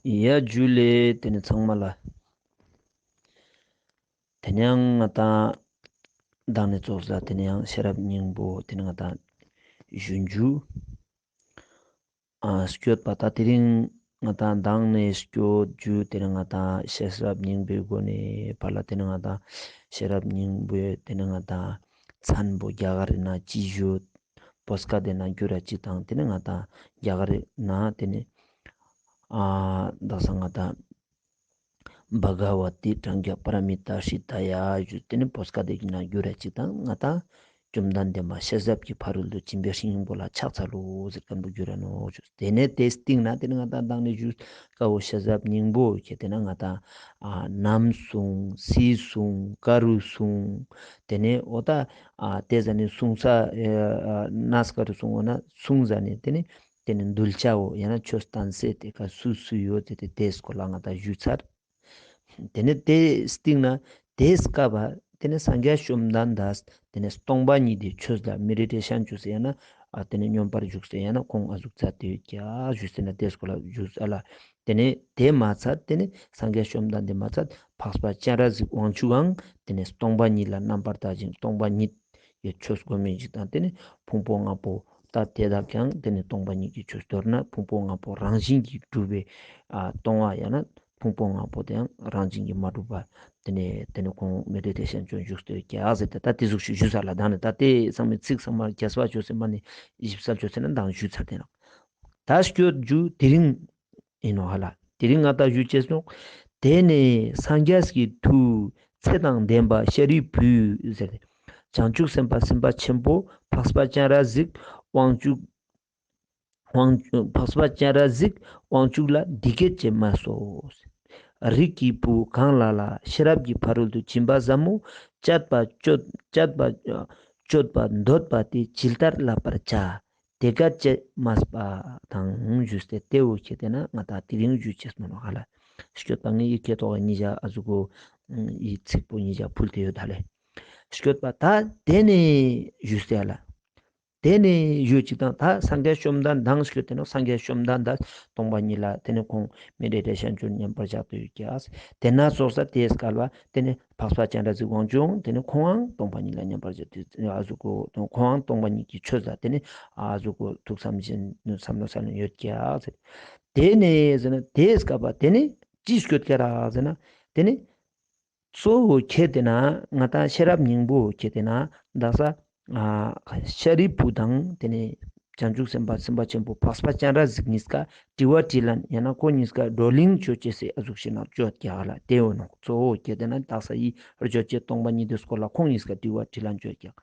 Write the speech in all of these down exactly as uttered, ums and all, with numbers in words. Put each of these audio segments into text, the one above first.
ཡ་ཇུ་ལེ། ཏེ་ནེ་ཚང་མ་ལ། ཏེ་ནེ་ཡང་ང་ཏང་མདང་ནེ་ཙོགས་ལ་ཏེ་ནེ་ཡང་ཤེས་རབ་སྙིང་པོ་ཏེ་ནེ་ང་ཏང་ཞུ་ཇུ། ཨ་སྐྱོད་པ་ད་དེ་རིང་ང་ཏང་མདང་ནེ་སྐྱོད་ཇུ་ཏེ་ནེ་ང་ཏང་ཤེས་རབ་སྙིང་པོའི་སྒོ་ནེ་ཕར་ལ་ཏེ་ནེ་ང་ཏང་ཤེས་རབ་སྙིང་པོའི་ཏེ་ནེ་ང་ཏང་མཚན་པོ་རྒྱ་གར་རི་ནང་ཅི་ཞུ་བོད་སྐད་དེ་ནང་བསྒྱུར་ར་ཅིག་དང་ཏེ་ནེ་ང་ཏང་རྒྱ་གར་རི་ནང་ཏེ་ནེ་ཨ་དག་ས་ང་ཏང་བྷ་ག་བ་ཏི་པྲཛྙཱ་པཱ་ར་མི་ཏཱ་ཧྲི་ད་ཡ་ཞུ་ཏེ་ནེ་བོད་སྐད་དེ་ནང་བསྒྱུར་ར་ཅིག་དང་ང་ཏང་བཅོམ་ལྡན་འདས་མ་ཤེས་རབ་ཀྱི་ཕ་རོལ་ཏུ་ཕྱིན་པའི་སྙིང་པོ་ལ་ཕྱག་འཚལ་ལོ་ཟེར་མཁན་པོ་བསྒྱུར་ར་ནོག་ཞུ། ཏེ་ནེ་ཏེའི་སྟིང་ནེ་ཏེ་ནེ་ང་ཏང་མདང་ནེ་ཞུས་ཀ་བོ་ཤེས་རབ་སྙིང་པོ་ཁྱེར་ཏེ་ན་ང་ཏང་ཨ་ནམ་གསུངས་སུས་གསུངས་ག་རུ་གསུངས་ཏེ་ནེ་འོ་ད་ཨ་ཏེ་ཟ་ནེ་གསུངས་ས་ཨ་ནས་ག་རུ་གསུངས་འོ་ན་གསུངས་ཟ་ནེ་ཏེ་ནེ་ཏེ་ནེ་གདུལ་བྱའོ་ཡང་ན་ཆོས་བསྟན་སའི་ཏེ་ཀ་སུ་སུ་ཡོད་ཏེ་ཏེ་ཏེའི་སྐོར་ལ་ང་ཏང་ཞུས་ཚར། ཏེ་ནེ་ཏེའི་སྟིང་ནེ་ཏེའི་སྐབས་ཏེ་ནེ་སངས་རྒྱས་བཅོམ་ལྡན་འདས་ཏེ་ནེ་སྟོང་པ་ཉིད་དེ་ཆོས་ལ་མེ་ཌི་ཊེ་ཤན་ཅོས་ཟེར་ཡང་ན་ཨ་ཏེ་ནེ་སྙོམས་པར་ཞུགས་ཟེར་ཡང་ན་ཁོང་ཨ་ཟུག་ཚར་ཏེ་ཡོད་ཀྱག་ཞུས་ཟེར་ན་ཏེའི་སྐོར་ལ་ཞུས་ཨ་ལ། ཏེ་ནེ་ཏེ་མ་ཚད་ཏེ་ནེ་སངས་རྒྱས་བཅོམ་ལྡན་འདས་མ་ཚད་འཕགས་པ་སྤྱན་རས་གཟིགས་དབང་ཕྱུག་གང་ཏེ་ནེ་སྟོང་པ་ཉིད་ལ་རྣམ་པར་བལྟ་ཞིང་སྟོང་པ་ཉིད་ཀྱི་ཆོས་སྒོམ་མི་ཞིག་དང་ཏེ་ནེ་ཕུང་པོ་ལྔ་པོ་ད་དེ་དག་ཀྱང་ཏེ་ནེ་སྟོང་པ་ཉིད་ཀྱི་ཆོས་མདོར་ན་ཕུང་པོ་ལྔ་པོ་རང་བཞིན་གྱིས་གྲུབ་པའི་ཨ་སྟོང་པ་ཡང་ན་ཕུང་པོ་ལྔ་པོ་དེ་ཡང་རང་བཞིན་གྱིས་མ་གྲུབ་པ་ཏེ་ནེ་ཏེ་ནེ་ཁོང་མེ་ཌི་ཊེ་ཤན་ཅོས་ཞུགས་ཏེ་ཡོད་ཀྱག་ཟེར་ཏེ་ད་ཏེ་ཟུག་ཞུ་ཞུས་ས་ལ་མདང་ནེ་ད་ཏེ་ཚང་མའི་ཚིག་ཚང་མ་རྒྱས་པ་ཅོས་ཟེར་མ་ནེ་ཞིབ་གསལ་ཅོས་ཟེར་ན་མདང་ཞུས་ཚར་ཏེ་ནོག། ད་སྐྱོད་ཇུ་དེ་རིང་ཨིན་ནོག་ཧ་ལ། དེ་རིང་ང་ཏང་ཞུ་ཅེས་ནོག། དེ་ནས་སངས་རྒྱས་ཀྱི་མཐུས་ཚེ་དང་ལྡན་པ་ཤཱ་རིའི་བུས་ཟེར་ཏེ། བྱང་ཆུབ་སེམས་དཔའ་སེམས་དཔའ་ཆེན་པོ་འཕགས་པ་སྤྱན་རས་གཟིགས་དབང་ཕྱུག་དབང་འཕགས་པ་སྤྱན་རས་གཟིགས་དབང་ཕྱུག་ལ་འདི་སྐད་ཅེས་སྨྲས་སོ། རིགས་ཀྱི་བུ་གང་ལ་ལ་ཤེས་རབ་ཀྱི་ཕ་རོལ་ཏུ་ཕྱིན་པ་ཟབ་མོ་སྤྱད་པ་སྤྱོད་སྤྱད་པ་སྤྱོད་པར་འདོད་པ་དེས་ཇི་ལྟར་བསླབ་པར་བྱ། དེ་སྐད་ཅེས་སྨྲས་པ་དང་ཞུས་ཏེ་ཏེ་བོ་ཁྱེར་ཏེ་ན་ང་ཏང་དེ་རིང་ཞུ་ཅེས་མ་ནོག་ཧ་ལ། སྐྱོད་པ་ངའི་ཡི་གེ་ཐོག་ཉིས་ཞག་ཨ་ཟུག་གོ་ཡི་ཚིག་པོ་ཉིས་ཞག་ཕུལ་ཏེ་ཡོད་ད་ལེ། སྐྱོད་པ་ད་དེ་ནས་ཞུས་ཏེ་ཧ་ལ། དེ་ནས་ཞུ་ཅིག་དང་ད་སངས་རྒྱས་བཅོམ་ལྡན་འདས་སྐྱོད་དེ་ནོག། སངས་རྒྱས་བཅོམ་ལྡན་འདས་སྟོང་པ་ཉིད་ལ་ཏེ་ནེ་ཁོང་མེ་ཌི་ཊེ་ཤན་ཅོས་མཉམ་པར་བཞག་སྟེ་ཡོད་ཀྱག། ཏེ་ནེ་ཙོགས་ས་ཏེའི་སྐབས་ལ་ཏེ་ནེ་འཕགས་པ་སྤྱན་རས་གཟིགས་དབང་ཕྱུག་ཏེ་ནེ་ཁོང་ཡང་སྟོང་པ་ཉིད་ལ་མཉམ་པར་བཞག་སྟེ་ཨ་ཟུག་གོ་ཁོང་ཡང་སྟོང་པ་ཉིད་ཀྱི་ཆོས་ལ་ཏེ་ནེ་ཨ་ཟུག་གོ་ཐུགས་བསམ་བཞེས་བསམ་བློ་ས་ལ་ཡོད་ཀྱག་ཟེར། ཏེ་ནེ་ཟེར་ན་ཏེའི་སྐབས་ལ་ཏེ་ནེ་ཅི་སྐྱོད་ཀྱག་ར་ཟེར་ན་ཏེ་ནེ་གཙོ་བོ་ཁྱེར་ཏེ་ན་ང་ཏང་ཤེས་རབ་སྙིང་པོ་ཁྱེར་ཏེ་ན་དག་ས་ཨ་ཤཱ་རིའི་བུ་དང་ཏེ་ནེ་བྱང་ཆུབ་སེམས་དཔའ་སེམས་དཔའ་ཆེན་པོ་འཕགས་པ་སྤྱན་རས་གཟིགས་གཉིས་ཀ་དྲི་བ་དྲིས་ལན་ཡང་ན་ཁོང་གཉིས་ཀ་བགྲོ་གླེང་ཅོ་ཅེས་སི་ཨ་ཟུག་ཤིག་ནང་ཅོ་ཀྱག་ལ། ཏེ་བོ་ནོག། གཙོ་བོ་ཁྱེར་ཏེ་ན་དག་ས་ཡི་བརྗོད་བྱ་སྟོང་པ་ཉིད་དེ་སྐོར་ལ་ཁོང་གཉིས་ཀ་དྲི་བ་དྲིས་ལན་ཅོ་ཀྱག།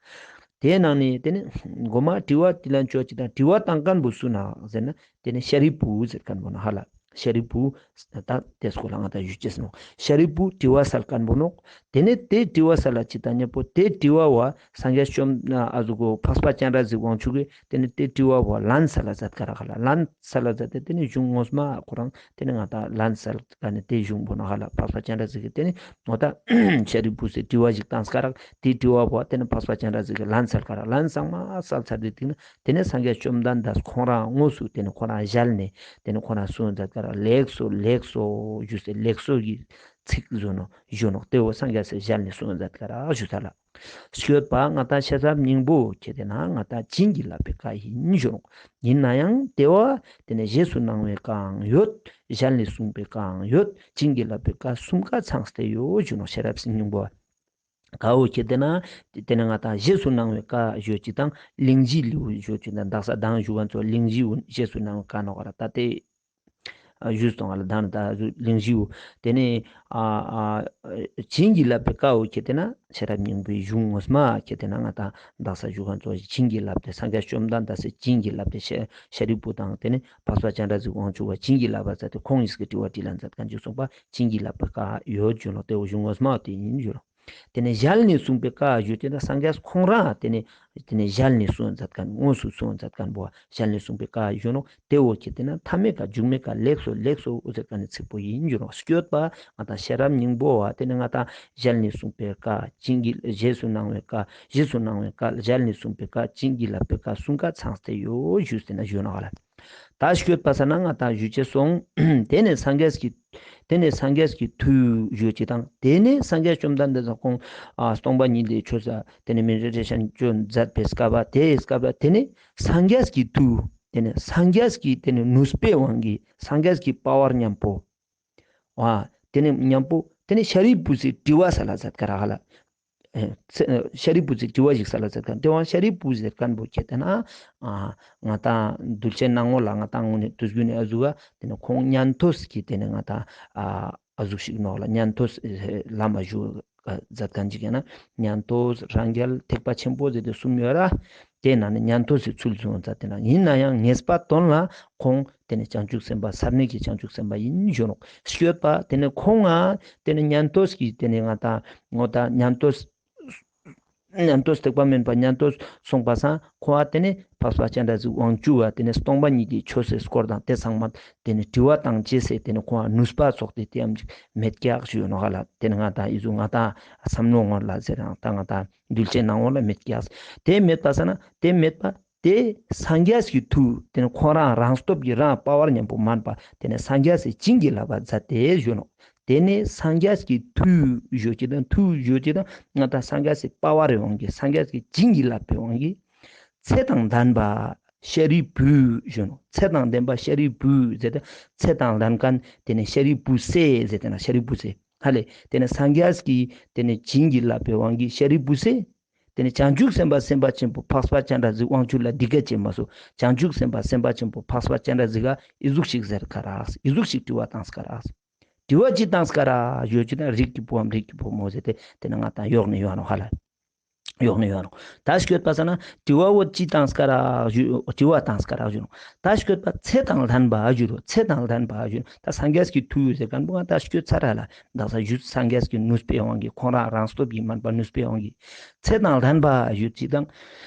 ཏེའི་ནང་ནེ་ཏེ་ནེ་མགོ་མ་དྲི་བ་དྲིས་ལན་ཅོ་ཅིག་དང་དྲི་བ་བཏང་མཁན་པོ་སུ་ནོག་ཟེར་ན་ཏེ་ནེ་ཤཱ་རིའི་བུ་ཟེར་མཁན་པོ་ནོག་ཧ་ལ། ཤཱ་རིའི་བུ་ད་ཏེ་སྐོར་ལ་ང་ཏང་ཞུ་ཅེས་ནོག། ཤཱ་རིའི་བུ་དྲི་བ་སལ་མཁན་པོ་ནོག། ཏེ་ནེ་ཏེ་དྲི་བ་སལ་ལ་ཅིག་དང་ཉམ་པོ་ཏེ་དྲི་བ་བོ་སངས་རྒྱས་བཅོམ་ཨ་ཟུག་གོ་འཕགས་པ་སྤྱན་རས་གཟིགས་དབང་ཕྱུག་གི་ཏེ་ནེ་ཏེ་དྲི་བ་བོ་ལན་སལ་ལ་མཛད་ཀ་རག་ལ། ལན་སལ་ལ་མཛད་དེ་ཏེ་ནེ་གཞུང་ངོ་མ་ཁོ་རང་ཏེ་ནེ་ང་ཏང་ལན་སལ་ཀ་ནེ་ཏེ་གཞུང་པོ་ནོག་ཧ་ལ། འཕགས་པ་སྤྱན་རས་གཟིགས་ཀྱི་ཏེ་ནེ་ངོ་ད་ཤཱ་རིའི་བུ་སི་དྲི་བ་ཞིག་བཏང་ཀ་རག། ཏེ་དྲི་བ་བོ་ཏེ་ནེ་འཕགས་པ་སྤྱན་རས་གཟིགས་ཀྱི་ལན་སལ་ཀ་རག། ལན་ཚང་མ་སལ་ཚར་ཏེ་ཏེ་ནེ་ཏེ་ནེ་སངས་རྒྱས་བཅོམ་ལྡན་འདས་ཁོང་རང་དངོས་སུ་ཏེ་ནེ་ཁོང་རང་ཞལ་ནེ་ཏེ་ནེ་ཁོང་རང་གསུངས་མཛད་ཀ་རག། ལེགས་སོ་ལེགས་སོ་ཞུས་ཏེ་ལེགས་སོ་གི་ཚིག་ཞུ་ནོག་ཞུ་ནོག། ཏེ་བོ་སངས་རྒྱས་སི་ཞལ་ནེ་གསུངས་མཛད་ཀ་རག་ཞུ་ས་ལ། སྐྱོད་པ་ང་ཏང་ཤེས་རབ་སྙིང་པོ་ཁྱེར་ཏེ་ན་ང་ཏང་བྱིན་གྱིས་བརླབས་པའི་བཀའ་ཡིན་ཞུ་ནོག། ཡིན་ན་ཡང་ཏེ་བོ་ཏེ་ནེ་རྗེས་སུ་གནང་བའི་བཀའ་ཡང་ཡོད། ཞལ་ནེ་གསུངས་པའི་བཀའ་ཡང་ཡོད། བྱིན་གྱིས་བརླབས་པའི་བཀའ་གསུམ་ཀ་ཚང་སྟེ་ཡོད་ཞུ་ནོག། ཤེས་རབ་སྙིང་པོ་བཀའ་བོ་ཁྱེར་ཏེ་ན་ཏེ་ནེ་ང་ཏང་རྗེས་སུ་གནང་བའི་བཀའ་ཞུ་ཅིག་དང་གླེང་གཞི་ལེའུ་ཞུ་ཅིག་དང་དག་ས་མདང་ཞུ་བ་ཚོ་གླེང་གཞི་བོ་རྗེས་སུ་གནང་བའི་བཀའ་ནོག་ཀ་ར། ད་ཏེ་ཞུས་སོང་ང་ལ་དང་ད་གླེང་གཞི་བོ་ཏེ་ནེ་ཨ་ཨ་བྱིན་གྱིས་བརླབས་པའི་བཀའ་བོ་ཁྱེར་ཏེ་ན་ཤེས་རབ་སྙིང་པོའི་གཞུང་ངོ་མ་ཁྱེར་ཏེ་ན་ང་ཏང་དག་ས་ཞུ་མཁན་ཚོ་བྱིན་གྱིས་བརླབས་ཏེ་སངས་རྒྱས་བཅོམ་ལྡན་འདས་སི་བྱིན་གྱིས་བརླབས་ཏེ་ཤཱ་ཤཱ་རིའི་བུ་དང་ཏེ་ནེ་འཕགས་པ་སྤྱན་རས་གཟིགས་དབང་ཕྱུག་པ་བྱིན་གྱིས་བརླབས་པ་ཟེར་ཏེ་ཁོང་གཉིས་ཀྱི་དྲི་བ་དྲིས་ལན་མཛད་མཁན་ཅིག་གསུངས་པ་བྱིན་གྱིས་བརླབས་པའི་བཀའ་ཡོད་ཞུ་ནོག། ཏེ་བོ་གཞུང་ངོ་མ་ཏེ་ཡིན་ཞུ་ནོག། ཏེ་ནེ་ཞལ་ནེ་གསུངས་པའི་བཀའ་ཞུ་ཅེས་ན་སངས་རྒྱས་ཁོང་རང་ཏེ་ནེ་ཏེ་ནེ་ཞལ་ནེ་གསུངས་མཛད་མཁན་དངོས་སུ་གསུངས་མཛད་མཁན་པོ་ཞལ་ནེ་གསུངས་པའི་བཀའ་ཞུ་ནོག། ཏེ་བོ་ཁྱེར་ཏེ་ན་མཐའ་མའི་བཀའ་མཇུག་མའི་བཀའ་ལེགས་སོ་ལེགས་སོ་འོ་ཟེར་མཁན་ནི་ཚིག་པོ་ཡིན་ཞུ་ནོག། སྐྱོད་པ་ང་ཏང་ཤེས་རབ་སྙིང་པོ་བ་ཏེ་ནེ་ང་ཏང་ཞལ་ནེ་གསུངས་པའི་བཀའ་བྱིན་གྱིས་རྗེས་སུ་གནང་བའི་བཀའ་རྗེས་སུ་གནང་བའི་བཀའ་ཞལ་ནེ་གསུངས་པའི་བཀའ་བྱིན་གྱིས་བརླབས་པའི་བཀའ་གསུམ་ཀ་ཚང་སྟེ་ཡོད་ཞུས་ཏེ་ན་ཞུ་ནོག་ལ། ད་སྐྱོད་པ་ས་ན་ང་ཏང་ཞུ་ཅེས་སོང་། དེ་ནས་སངས་རྒྱས་ཀྱི་དེ་ནས་སངས་རྒྱས་ཀྱི་མཐུ་ཞུ་ཅེས་དང་། དེ་ནས་སངས་རྒྱས་བཅོམ་ལྡན་འདས་ཁོང་ཨ་སྟོང་པ་ཉིད་ལ་ཆོས་ས་དེ་ནས་མི་འདྲ་རེ་ཤན་ཅོ་མཛད་པའི་སྐབས་པ་དེའི་སྐབས་པ་དེ་ནས་སངས་རྒྱས་ཀྱི་མཐུ། དེ་ནས་སངས་རྒྱས་ཀྱི་དེ་ནས་ནུས་པའི་དབང་གིས་སངས་རྒྱས་ཀྱི་པ་ཝར་མཉམ་པོ། ཨ་དེ་ནས་མཉམ་པོ་དེ་ནས་ཤཱ་རིའི་བུ་སི་དྲི་བ་སལ་ལ་མཛད་ཀ་རག་ཧ་ལ། ཨེ་ཚེ་ཤཱ་རིའི་བུ་སི་དྲི་བ་ཞིག་སལ་ལ་མཛད་ཀ་དེ་བང་ཤཱ་རིའི་བུ་ཟེར་མཁན་པོ་ཁྱེད་དེ་ན་ཨ་ང་ཏང་གདུལ་བྱའི་སྣང་ངོ་ལ་ང་ཏང་ངོ་ནས་དུས་རྒྱུན་ནས་ཨ་ཟུག་ག་དེ་ནས་ཁོང་ཉན་ཐོས་ཀྱི་དེ་ནས་ང་ཏང་ཨ་ཨ་ཟུག་ཞིག་ནོག་ལ། ཉན་ཐོས་ལམ་ཞུ་མཛད་མཁན་ཅིག་ཡིན་ན་ཉན་ཐོས་རང་རྒྱལ་ཐེག་པ་ཆེན་པོ་ཟེར་ཏེ་གསུམ་ཡོད་ར། དེ་ནང་ནས་ཉན་ཐོས་སི་ཚུལ་བཟུང་མཛད་དེ་ན་ཡིན་ན་ཡང་ངེས་པ་དོན་ལ་ཁོང་དེ་ནས་བྱང་ཆུབ་སེམས་དཔའ་ས་གནས་ཀྱི་བྱང་ཆུབ་སེམས་དཔའ་ཡིན་ཞུ་ནོག། སྐྱོད་པ་དེ་ནས་ཁོང་ང་དེ་ནས་ཉན་ཐོས་ཀྱི་དེ་ནས་ང་ཏང་ངོ་ད་ཉན་ཐོས་ཉན་ཐོས་ཐེག་པ་དམན་པ་ཉན་ཐོས་སོང་པ་སང་ཁོང་ང་དེ་ནས་འཕགས་པ་སྤྱན་རས་གཟིགས་དབང་ཕྱུག་ག་དེ་ནས་སྟོང་པ་ཉིད་ཀྱི་ཆོས་སི་སྐོར་དང་དེ་ཚང་མ་དེ་ནས་དྲི་བ་བཏང་ཅེས་སི་དེ་ནས་ཁོང་ང་ནུས་པ་ཚོགས་ཏེ་དེ་ཡམ་ཅིག་མེད་ཀྱག་ཞུ་ནོག་ཧ་ལ། དེ་ནས་ང་ཏང་ཨི་ཟུག་ང་ཏང་བསམ་བློ་ངོར་ལ་ཟེར་ཡང་ད་ང་ཏང་གདུལ་བྱའི་སྣང་ངོ་ལ་མེད་ཀྱག། དེ་མེད་པ་ས་ན་དེ་མེད་པ་དེ་སངས་རྒྱས་ཀྱི་མཐུ། དེ་ནས་ཁོང་རང་རང་སྟོབས་ཀྱིས་རང་པ་ཝར་མཉམ་པོ་མན་པ་དེ་ནས་སངས་རྒྱས་སི་བྱིན་གྱིས་བརླབས་པ་མཛད་དེ་ཞུ་ནོག། དེ་ནས་སངས་རྒྱས་ཀྱི་མཐུ་ཞུ་ཅེས་དང་མཐུ་ཞུ་ཅེས་དང་ང་ཏང་སངས་རྒྱས་སི་པ་ཝར་རི་དབང་གིས་སངས་རྒྱས་ཀྱི་བྱིན་གྱིས་བརླབས་པའི་དབང་གིས་ཚེ་དང་ལྡན་པ་ཤཱ་རིའི་བུ་ཞུ་ནོག། ཚེ་དང་ལྡན་པ་ཤཱ་རིའི་བུ་ཟེར་ཏེ་ཚེ་དང་ལྡན་མཁན་དེ་ནས་ཤཱ་རིའི་བུ་སེ་ཟེར་ཏེ་ན་ཤཱ་རིའི་བུ་སེ་ཧ་ལེ། དེ་ནས་སངས་རྒྱས་ཀྱི་དེ་ནས་བྱིན་གྱིས་བརླབས་པའི་དབང་གིས་ཤཱ་རིའི་བུ་སེ། དེ་ནས་བྱང་ཆུབ་སེམས་དཔའ་སེམས་དཔའ་ཆེན་པོ་འཕགས་པ་སྤྱན་རས་གཟིགས་དབང་ཕྱུག་ལ་འདི་སྐད་ཅེས་སྨྲས་སོ། བྱང་ཆུབ་སེམས་དཔའ་སེམས་དཔའ་ཆེན་པོ་འཕགས་པ་སྤྱན་རས་གཟིགས་ག་ཨི་ཟུག་ཞིག་ཟེར་ཀ་རག། ཨི་ཟུག་ཞིག་དྲི་བ་བཏང་ཀ་རག། དྲི་བ་ཅི་བཏང་ཀ་རག་ཞུ་ཅེས་དང་རིགས་ཀྱི་བུའམ་རིགས་ཀྱི་བུ་མོ་ཟེར་ཏེ་དེ་ནས་ང་ཏང་ཡོག་ནས་ཡོང་ནོག་ཧ་ལ། ཡོག་ནས་ཡོང་ནོག། ད་སྐྱོད་པ་ས་ན་དྲི་བ་བོ་ཅི་བཏང་ཀ་རག་ཞུ། དྲི་བ་བཏང་ཀ་རག་ཞུ་ནོག། ད་སྐྱོད་པ་ཚེ་དང་ལྡན་པ་ཞུ་རོ། ཚེ་དང་ལྡན་པ་ཞུ་ནོག། ད་སངས་རྒྱས་ཀྱི་མཐུ་ཟེར་མཁན་པོ་ང་ད་སྐྱོད་ཚར་ར་ལ། ད་ས་ཞུ་སངས་རྒྱས་ཀྱི་ནུས་པའི་དབང་གིས་ཁོང་རང་རང་སྟོབས་ཀྱིས་མན་པ་ནུས་པའི་དབང་གིས་ཚེ་དང་ལྡན་པ་ཞུ་ཅེས་དང་།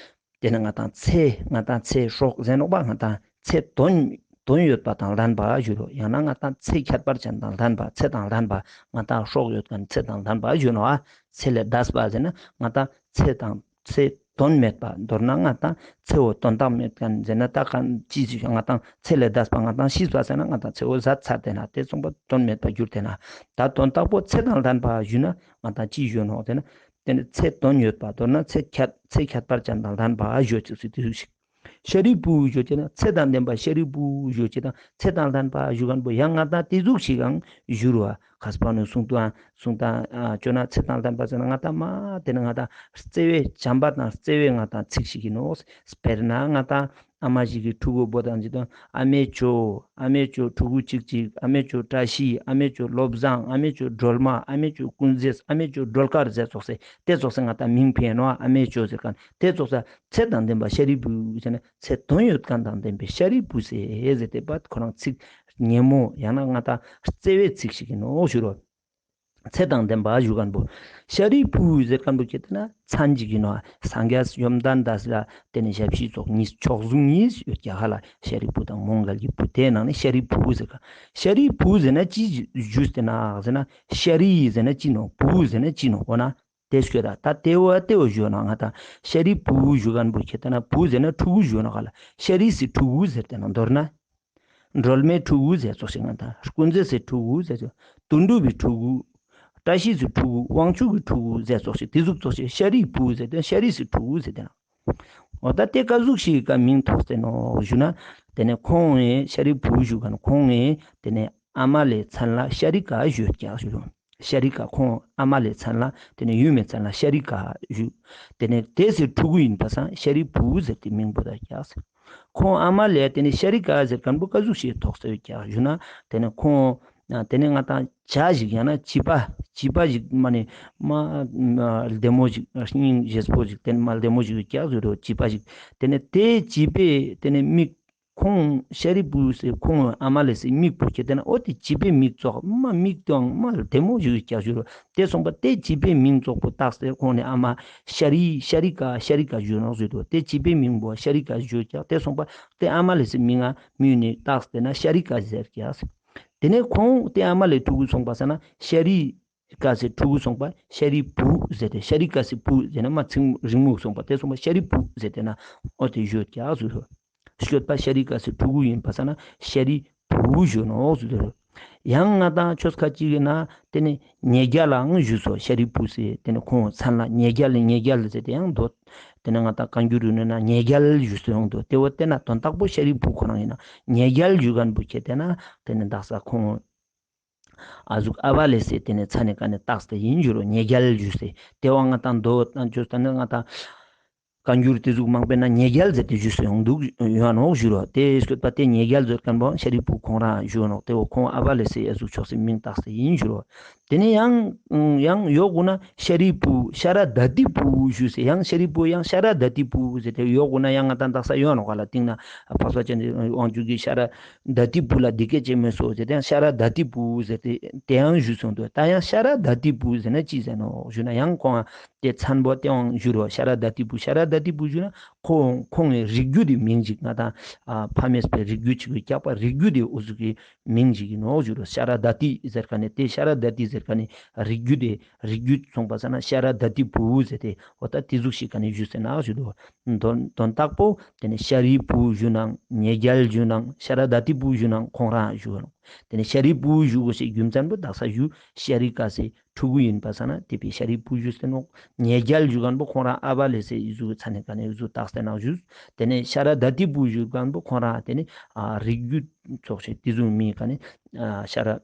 དེ་ནས་ང་ཏང་ཚེ་ང་ཏང་ཚེ་སྲོག་ཟེར་ནོག་པ། ང་ཏང་ཚེ་དོན་དོན་ཡོད་པ་དང་ལྡན་པ་ཞུ་རོ། ཡང་ན་ང་ཏང་ཚེ་ཁྱད་པར་ཅན་དང་ལྡན་པ། ཚེ་དང་ལྡན་པ་ང་ཏང་སྲོག་ཡོད་མཁན་ཚེ་དང་ལྡན་པ་ཞུ་ནོག། ཨ་ཚེ་ལས་འདས་པ་ཟེར་ན་ང་ཏང་ཚེ་དང་ཚེ་དོན་མེད་པ། མདོར་ན་ང་ཏང་ཚེ་བོ་དོན་དག་མེད་མཁན་ཟེར་ན་ད་གང་ཅི་ཞིག་ང་ཏང་ཚེ་ལས་འདས་པ་ང་ཏང་ཤི་བ་ཟེར་ན་ང་ཏང་ཚེ་བོ་ཟད་ཚར་ཏེ་ན་དེ་ཚོང་པ་དོན་མེད་པ་གྱུར་ཏེ་ན། ད་དོན་དག་པོ་ཚེ་དང་ལྡན་པ་ཞུ་ན་ང་ཏང་ཅི་ཞུ་ནོག་ཟེར་ན། དེ་ནས་ཚེ་དོན་ཡོད་པ། མདོར་ན་ཚེ་ཁྱད་ཚེ་ཁྱད་པར་ཅན་དང་ལྡན་པ་ཞུ་ཅེས་སི་དེ་ཟུག་ཞིག། ཤཱ་རིའི་བུ་ཞུ་ཅེས་དང་ཚེ་དང་ལྡན་པ་ཤཱ་རིའི་བུ་ཞུ་ཅེས་དང་ཚེ་དང་ལྡན་པ་ཞུ་མཁན་པོ་ཡང་ང་ཏང་དེ་ཟུག་ཞིག་ཡང་ཞུ་རུ་བ། མཁས་པ་ནི་གསུང་དང་གསུང་དང་ཅོ་ན་ཚེ་དང་ལྡན་པ་ཟེར་ན་ང་ཏང་མ་དེ་ནི་ང་ཏང་བརྩེ་བའི་བྱམས་པ་དང་བརྩེ་བའི་ང་ཏང་ཚིག་ཞིག་ཡིན་ནོག། དཔེར་ན་ང་ཏང་ཨ་མ་ཞིག་གི་ཕྲུ་གུ་བོ་དང་ཅི་དང་ཨ་མའི་ཅོ་ཨ་མའི་ཅོ་ཕྲུ་གུ་གཅིག་གཅིག་ཨ་མའི་ཅོ་བཀྲ་ཤིས་ཨ་མའི་ཅོ་བློ་བཟང་ཨ་མའི་ཅོ་སྒྲོལ་མ་ཨ་མའི་ཅོ་ཀུན་མཛེས་ཨ་མའི་ཅོ་སྒྲོལ་དཀར་ཟེར་ཙོགས་སེ་དེ་ཙོགས་སེ་ང་ཏང་མིང་ཕན་ནོག། ཨ་མའི་ཅོ་ཟེར་མཁན་དེ་ཙོགས་སེ་ཚེ་དང་ལྡན་པ་ཤཱ་རིའི་བུ་ཟེར་ན་ཚེ་དོན་ཡོད་མཁན་དང་ལྡན་པའི་ཤཱ་རིའི་བུ་སེ་ཟེར་ཏེ་པ་ཁོ་རང་ཚིག་ཉེ་མོ་ཡང་ན་ང་ཏང་བརྩེ་བའི་ཚིག་ཞིག་ཡིན་ནོག་ཞུ་རོ། ཚེ་དང་ལྡན་པ་ཞུ་མཁན་པོ། ཤཱ་རིའི་བུ་ཟེར་མཁན་པོ་ཁྱེད་དེ་ན་མཚན་ཅིག་ཡིན་ནོག། སངས་རྒྱས་བཅོམ་ལྡན་འདས་ལ་དེ་ནས་ཞབས་ཕྱི་ཙོགས་གཉིས་མཆོག་ཟུང་གཉིས་ཡོད་ཀྱག་ཧ་ལ། ཤཱ་རིའི་བུ་དང་མོའུ་འགལ་གྱི་བུ། དེའི་ནང་ནས་ཤཱ་རིའི་བུ་ཟེར་ག། ཤཱ་རིའི་བུ་ཟེར་ན་ཅི་ཞུས་ཏེ་ན་ཟེར་ན་ཤཱ་རི་ཟེར་ན་ཅི་ནོག། བུ་ཟེར་ན་ཅི་ནོག། འོ་ན་དེ་ཤོད་ད། ད་དེ་བོ་དེ་བོ་ཞུ་ན་ང་ཏང་ཤཱ་རིའི་བུ་ཞུ་མཁན་པོ་ཁྱེད་དེ་ན་བུ་ཟེར་ན་ཕྲུ་གུ་ཞུ་ནོག་ཧ་ལ། ཤཱ་རི་སི་ཕྲུ་གུ་ཟེར་ཏེ་ན་མདོར་ན། སྒྲོལ་མའི་ཕྲུ་གུ་ཟེར་ཙོགས་ཤིག་ང་ཏང་། ཀུན་མཛེས་སི་ཕྲུ་གུ་ཟེར་ཙོགས། དོན་གྲུབ་པའི་ཕྲུ་གུ། བཀྲ་ཤིས་སི་ཕྲུ་གུ། དབང་ཕྱུག་གི་ཕྲུ་གུ་ཟེར་ཙོགས་ཤིག། དེ་ཟུག་ཙོགས་ཤིག་ཤཱ་རིའི་བུ་ཟེར་ཏེ་ཤཱ་རི་སི་ཕྲུ་གུ་ཟེར་ཏེ་ན། འོ་ད་དེ་ཀ་ཟུག་ཞིག་ག་མིང་ཐོགས་ཏེ་ནོག་ཞུ་ན། དེ་ནས་ཁོང་ངི་ཤཱ་རིའི་བུ་ཞུ་མཁན་ཁོང་ངི་དེ་ནས་ཨ་མ་ལེའི་མཚན་ལ་ཤཱ་རི་ཀ་ཞུ་ཀྱག་ཞུ་རུ། ཤཱ་རི་ཀ་ཁོང་ཨ་མ་ལེའི་མཚན་ལ་དེ་ནས་ཡུམ་མི་མཚན་ལ་ཤཱ་རི་ཀ་ཞུ། དེ་ནས་དེ་སི་ཕྲུ་གུ་ཡིན་པ་སང་ཤཱ་རིའི་བུ་ཟེར་ཏེ་མིང་བོ་ད་ཀྱག། ཁོང་ཨ་མ་ལེ་དེ་ནས་ཤཱ་རི་ཀ་ཟེར་མཁན་པོ་ཀ་ཟུག་ཞིག་ཐོགས་ཏེ་ཡོད་ཀྱག་ཞུ་ན། དེ་ནས་ཁོང་དེ་ནས་ང་ཏང་བྱ་ཞིག་ཡང་ན་བྱིས་པ་བྱིས་པ་ཞིག་མ་ནི་མ་ལྡེ་མོ་ཞིག་སྙིང་རྗེ་པོ་ཞིག་དེ་ནས་མ་ལྡེ་མོ་ཞིག་ཡོད་ཀྱག་ཞུ་རུ། བྱིས་པ་ཞིག། དེ་ནས་དེ་བྱིས་པའི་དེ་ནས་མིག་ཁོང་ཤཱ་རིའི་བུ་སི་ཁོང་ཨ་མ་ལེ་སི་མིག་པོ་ཁྱེད་དེ་ན་འོ་དེ་བྱིས་པའི་མིག་ཙོགས་མ་མིག་ཏོ་མ་ལྡེ་མོ་ཞིག་ཡོད་ཀྱག་ཞུ་རུ། དེ་སོང་པ་དེ་བྱིས་པའི་མིང་ཙོགས་པོ་བཏགས་ཏེ་ཁོང་ནི་ཨ་མ་ཤཱ་རི་ཤཱ་རི་ཀ་ཤཱ་རི་ཀ་ཞུ་ནོག་ཞུ་དོ། དེ་བྱིས་པའི་མིང་པོ་ཤཱ་རི་ཀ་ཞུ་ཀྱག། དེ་སོང་པ་དེ་ཨ་མ་ལེ་སི་མིང་ང་མིང་ནི་བཏགས་ཏེ་ན་ཤཱ་རི་ཀ་ཟེར་ཀྱག། དེ་ནས་ཁོང་དེ་ཨ་མ་ལེ་ཕྲུ་གུ་སོང་པ་ས་ན་ཤཱ་རི་ཀ་སི་ཕྲུ་གུ་སོང་པ་ཤཱ་རིའི་བུ་ཟེར་ཏེ་ཤཱ་རི་ཀ་སི་བུ་ཟེར་ན་མ་ཚིག་རིང་མོ་སོང་པ་དེ་སོང་པ་ཤཱ་རིའི་བུ་ཟེར་ཏེ་ན་འོ་དེ་ཞུ་ཀྱག་ཞུ་དོ། སྐྱོད་པ་ཤཱ་རི་ཀ་སི་ཕྲུ་གུ་ཡིན་པ་ས་ན་ཤཱ་རིའི་བུ་ཞུ་ནོག་ཞུ་དོ། ཡང་ང་དང་ཆོས་ཁ་ཅིག་གི་ན་ཏེ་ནེ་ཉེ་རྒྱལ་ལའང་ཞུ་སོ། ཤཱ་རིའི་བུ་ཟེར་ཏེ་ནེ་ཁོང་མཚན་ལ་ཉེ་རྒྱལ་ཉེ་རྒྱལ་ཟེར་ཏེ་ཡང་འདོད། ཏེ་ནེ་ང་དང་བཀའ་འགྱུར་རུ་ནི་ན་ཉེ་རྒྱལ་ཞུ་སོ་ཡོང་དོ། ཏེ་བོ་ཏེ་ན་དོན་དག་པོ་ཤཱ་རིའི་བུ་ཁོ་རང་ཡིན་ན་ཉེ་རྒྱལ་ཞུ་མཁན་བོ་ཁྱེད་ཏེ་ན་ཏེ་ནེ་དག་ས་ཁོང་ཨ་ཟུག་ཨ་བ་ལེ་སེ་ཏེ་ནེ་མཚན་ནི་ཀ་ནེ་བཏགས་ཏེ་ཡིན་ཞུ་རོ། ཉེ་རྒྱལ་ཞུ་སེ་ཏེ་བ་ང་དང་འདོད་དང་ཆོས་དང་ནི་ང་དང་བཀའ་འགྱུར་ཏེ་ཟུག་མང་པོའི་ནང་ཉེ་རྒྱལ་ཟེར་ཏེ་ཞུས་སེ་ཡོང་འདུག་ཡོང་ནོག་ཞུ་རོ། ཏེ་སྐྱོད་པ་ཏེ་ཉེ་རྒྱལ་ཟེར་མཁན་བོ་ཤཱ་རིའི་བུ་ཁོང་རང་ཞུ་ནོག། ཏེ་བོ་ཁོང་ཨ་བ་ལེ་སེ་ཨ་ཟུག་ཆོག་སེ་མིང་བཏགས་སེ་ཡིན་ཞུ་རོ། ཏེ་ནེ་ཡང་ཡང་ཡོག་གུ་ན་ཤཱ་རིའི་བུ་ཤཱ་ར་དྭ་ཏིའི་བུ་ཞུས་སེ་ཡང་ཤཱ་རིའི་བུ་ཡང་ཤཱ་ར་དྭ་ཏིའི་བུ་ཟེར་ཏེ་ཡོག་གུ་ན་ཡང་ང་དང་དག་ས་ཡོང་ནོག་ག་ལ་སྟིང་ན་འཕགས་པ་སྤྱན་རས་གཟིགས་དབང་ཕྱུག་གི་ཤཱ་ར་དྭ་ཏིའི་བུ་ལ་འདི་སྐད་ཅེས་སྨྲས་སོ་ཟེར་ཏེ་ཡང་ཤཱ་ར་དྭ་ཏིའི་བུ་ཟེར་ཏེ་ཏེ་ཡང་ཞུས་སོང་དོ། ད་ཡང་ཤཱ་ར་དྭ་ཏིའི་བུ་ཟེར་ན་ཅི་ཟེར་ནོག་ཞུ་ན་ཡང་ཁོང་ཏེ་མཚན་བོ་ཏེ་ཡང་ཞུ་རོ། ཤཱ་ར་དྭ་ཏིའི་བུ་ཤཱ་ར་དྭ་ཏིའི་བུ་ཞུ་ན་ཁོང་ཁོང་གི་རིགས་རྒྱུད་དི་མིང་ཅིག་ང་དང་ཨ་ཕ་མེས་པའི་རིགས་རྒྱུད་ཅིག་གི་སྐྱག་པ་རིགས་རྒྱུད་དི་འུ་ཟུག་གི་མིང་ཅིག་ཡིན་ནོག་ཞུ་རོ། ཤཱ་ར་དྭ་ཏི་ཟེར་མཁན་ནི་ཏེ་ཤཱ་ར་དྭ་ཏི་ཟེར་མཁན་ནི་རིགས་རྒྱུད་དི་རིགས་རྒྱུད་སོང་པ་ས་ན་ཤཱ་ར་དྭ་ཏིའི་བུ་ཟེར་ཏེ་འོ་ད་ཏེ་ཟུག་ཤིག་ག་ནེ་ཞུས་སེ་ན་ཞུ་དོ། དོན་དོན་དག་པོ་ཏེ་ནེ་ཤཱ་རིའི་བུ་ཞུ་ནང་ཉེ་རྒྱལ་ཞུ་ནང་ཤཱ་ར་དྭ་ཏིའི་བུ་ཞུ་ནང་ཁོང་རང་ཞུ་ནང་ཏེ་ནེ་ཤཱ་རིའི་བུ་ཞུ་དགོས་ཤེས་རྒྱུ་མཚན་བོ་དག་ས་ཞུ་ཤཱ་རི་ཀ་སི་ཕྲུ་གུ་ཡིན་པ་ས་ན་ཏེ་བོ་ཤཱ་རིའི་བུ་ཞུས་ཏེ་ནོག། ཉེ་རྒྱལ་ཞུ་མཁན་བོ་ཁོང་རང་ཨ་བ་ལེ་སེ་ཨི་ཟུག་མཚན་ནི་ཀ་ནེ་ཨི་ཟུག་བཏགས་ཏེ་ནང་ཞུས། ཏེ་ནེ་ཤཱ་ར་དྭ་ཏིའི་བུ་ཞུ་མཁན་བོ་ཁོང་རང་ཏེ་ནེ་ཨ་རིགས་རྒྱུད་ཚོགས་ཤིག་ཏེ་ཟུག་མིང་ཀ་ནེ་ཨ་ཤཱ་ར་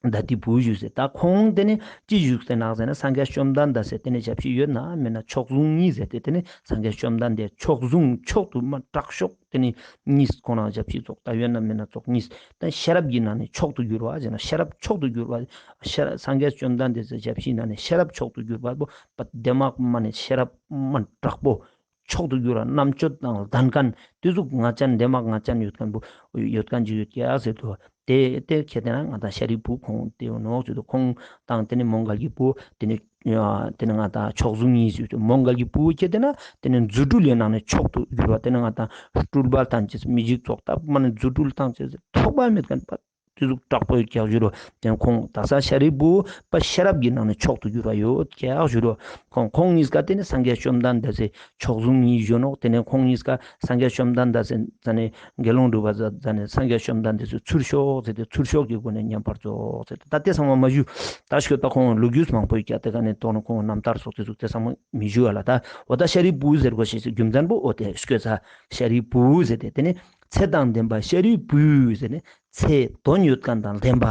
དྭ་ཏིའི་བུ་ཞུས་སེ། ད་ཁོང་ཏེ་ནེ་ཅི་ཞུས་ཏེ་ནང་ཟེར་ན་སངས་རྒྱས་བཅོམ་ལྡན་འདས་སི་ཏེ་ནེ་ཞབས་ཕྱི་ཡོད་ན་མེད་ན་མཆོག་ཟུང་གཉིས་ཟེར་ཏེ་ཏེ་ནེ་སངས་རྒྱས་བཅོམ་ལྡན་འདས་མཆོག་ཟུང་མཆོག་ཏུ་མ་དྲག་ཤོས་ཏེ་ནེ་གཉིས་ཁོང་རང་ཞབས་ཕྱི་ཚོགས་ད་ཡོད་ན་མེད་ན་ཚོགས་གཉིས་ད་ཤེས་རབ་ཀྱི་ནང་ནེ་མཆོག་ཏུ་གྱུར་བ་ཟེར་ན་ཤེས་རབ་མཆོག་ཏུ་གྱུར་བ་ཤེས་རབ་སངས་རྒྱས་བཅོམ་ལྡན་འདས་སི་ཞབས་ཕྱི་ནང་ནེ་ཤེས་རབ་མཆོག་ཏུ་གྱུར་བ་བོ་པ་ཏེ་མ་མ་ནེ་ཤེས་རབ་མ་དྲག་པོ་མཆོག་ཏུ་གྱུར་བ་རྣམ་དཔྱོད་དང་ལྡན་མཁན་ཏེ་ཟུག་ང་ཅན་ཏེ་མ་ང་ཅན་ཡོད་མཁན་བོ་ཡོད་མཁན་ཅིག་ཡོད་ཀྱག་ཟེར་དོ། ཏེ་ཏེ་ཁྱེད་ཏེ་ན་ང་དང་ཤཱ་རིའི་བུ་ཁོང་ཏེ་ཡོད་ནོག་ཟེར་དོ། ཁོང་དང་ཏེ་ནེ་མོའུ་འགལ་གྱི་བུ་ཏེ་ནེ་ཡ་ཏེ་ནེ་ང་དང་མཆོག་ཟུང་གཉིས་ཟེར་དོ། མོའུ་འགལ་གྱི་བུ་ཁྱེད་ཏེ་ན་ཏེ་ནེ་རྫུ་འཕྲུལ་ལི་ནང་ནེ་མཆོག་ཏུ་གྱུར་བ་ཏེ་ནེ་ང་དང་སྤྲུལ་པ་ཐམས་ཅད་མི་འཇིགས་ཚོགས་བཏབ་མ་ནེ་རྫུ་འཕྲུལ་ཐམས་ཅད་ཐོགས་པ་མེད་མཁན་པ་ཏེ་ཟུག་དྲག་པོ་ཡོད་ཀྱག་ཞུ་རོ། ཏེ་ནེ་ཁོང་དག་ས་ཤཱ་རིའི་བུ་པ་ཤེས་རབ་ཀྱི་ནང་ནེ་མཆོག་ཏུ་གྱུར་བ་ཡོད་ཀྱག་ཞུ་རོ། ཁོང་ཁོང་གཉིས་ཀ་ཏེ་ནེ་སངས་རྒྱས་བཅོམ་ལྡན་འདས་སི་མཆོག་ཟུང་གཉིས་ཞུ་ནོག། ཏེ་ནེ་ཁོང་གཉིས་ཀ་སངས་རྒྱས་བཅོམ་ལྡན་འདས་སི་ཟ་ནེ་དགེ་སློང་སྒྲུབ་པ་ཟ་ཟ་ནེ་སངས་རྒྱས་བཅོམ་ལྡན་འདས་སི་ཚུར་ཤོག་ཟེར་ཏེ་ཚུར་ཤོག་གི་སྒོ་ནེ་མཉམ་པར་རྫོགས་ཟེར་ཏེ་ད་ཏེ་ཚང་མ་མ་ཞུ། ད་ཤོད་ད་ཁོང་ལོ་རྒྱུས་མང་པོ་ཡོད་ཀྱག། ཏེ་ཀ་ནེ་ཏོག་ནེ་ཁོང་རྣམ་ཐར་སོགས་ཏེ་ཟུག་ཏེ་ཚང་མ་མི་ཞུ་བ་ལ། ད་འོ་ད་ཤཱ་རིའི་བུ་ཟེར་དགོས་ཤེས་སི་རྒྱུ་མཚན་བོ་འོ་ཏེ་ཤོད་ས་ཤཱ་རིའི་བུ་ཟེར་ཏེ་ཏེ་ནེ་ཚེ་དང་ལྡན་པ་ཤཱ་རིའི་བུ་ཟེར་ནེ་ཚེ་དོན་ཡོད་མཁན་དང་ལྡན་པ།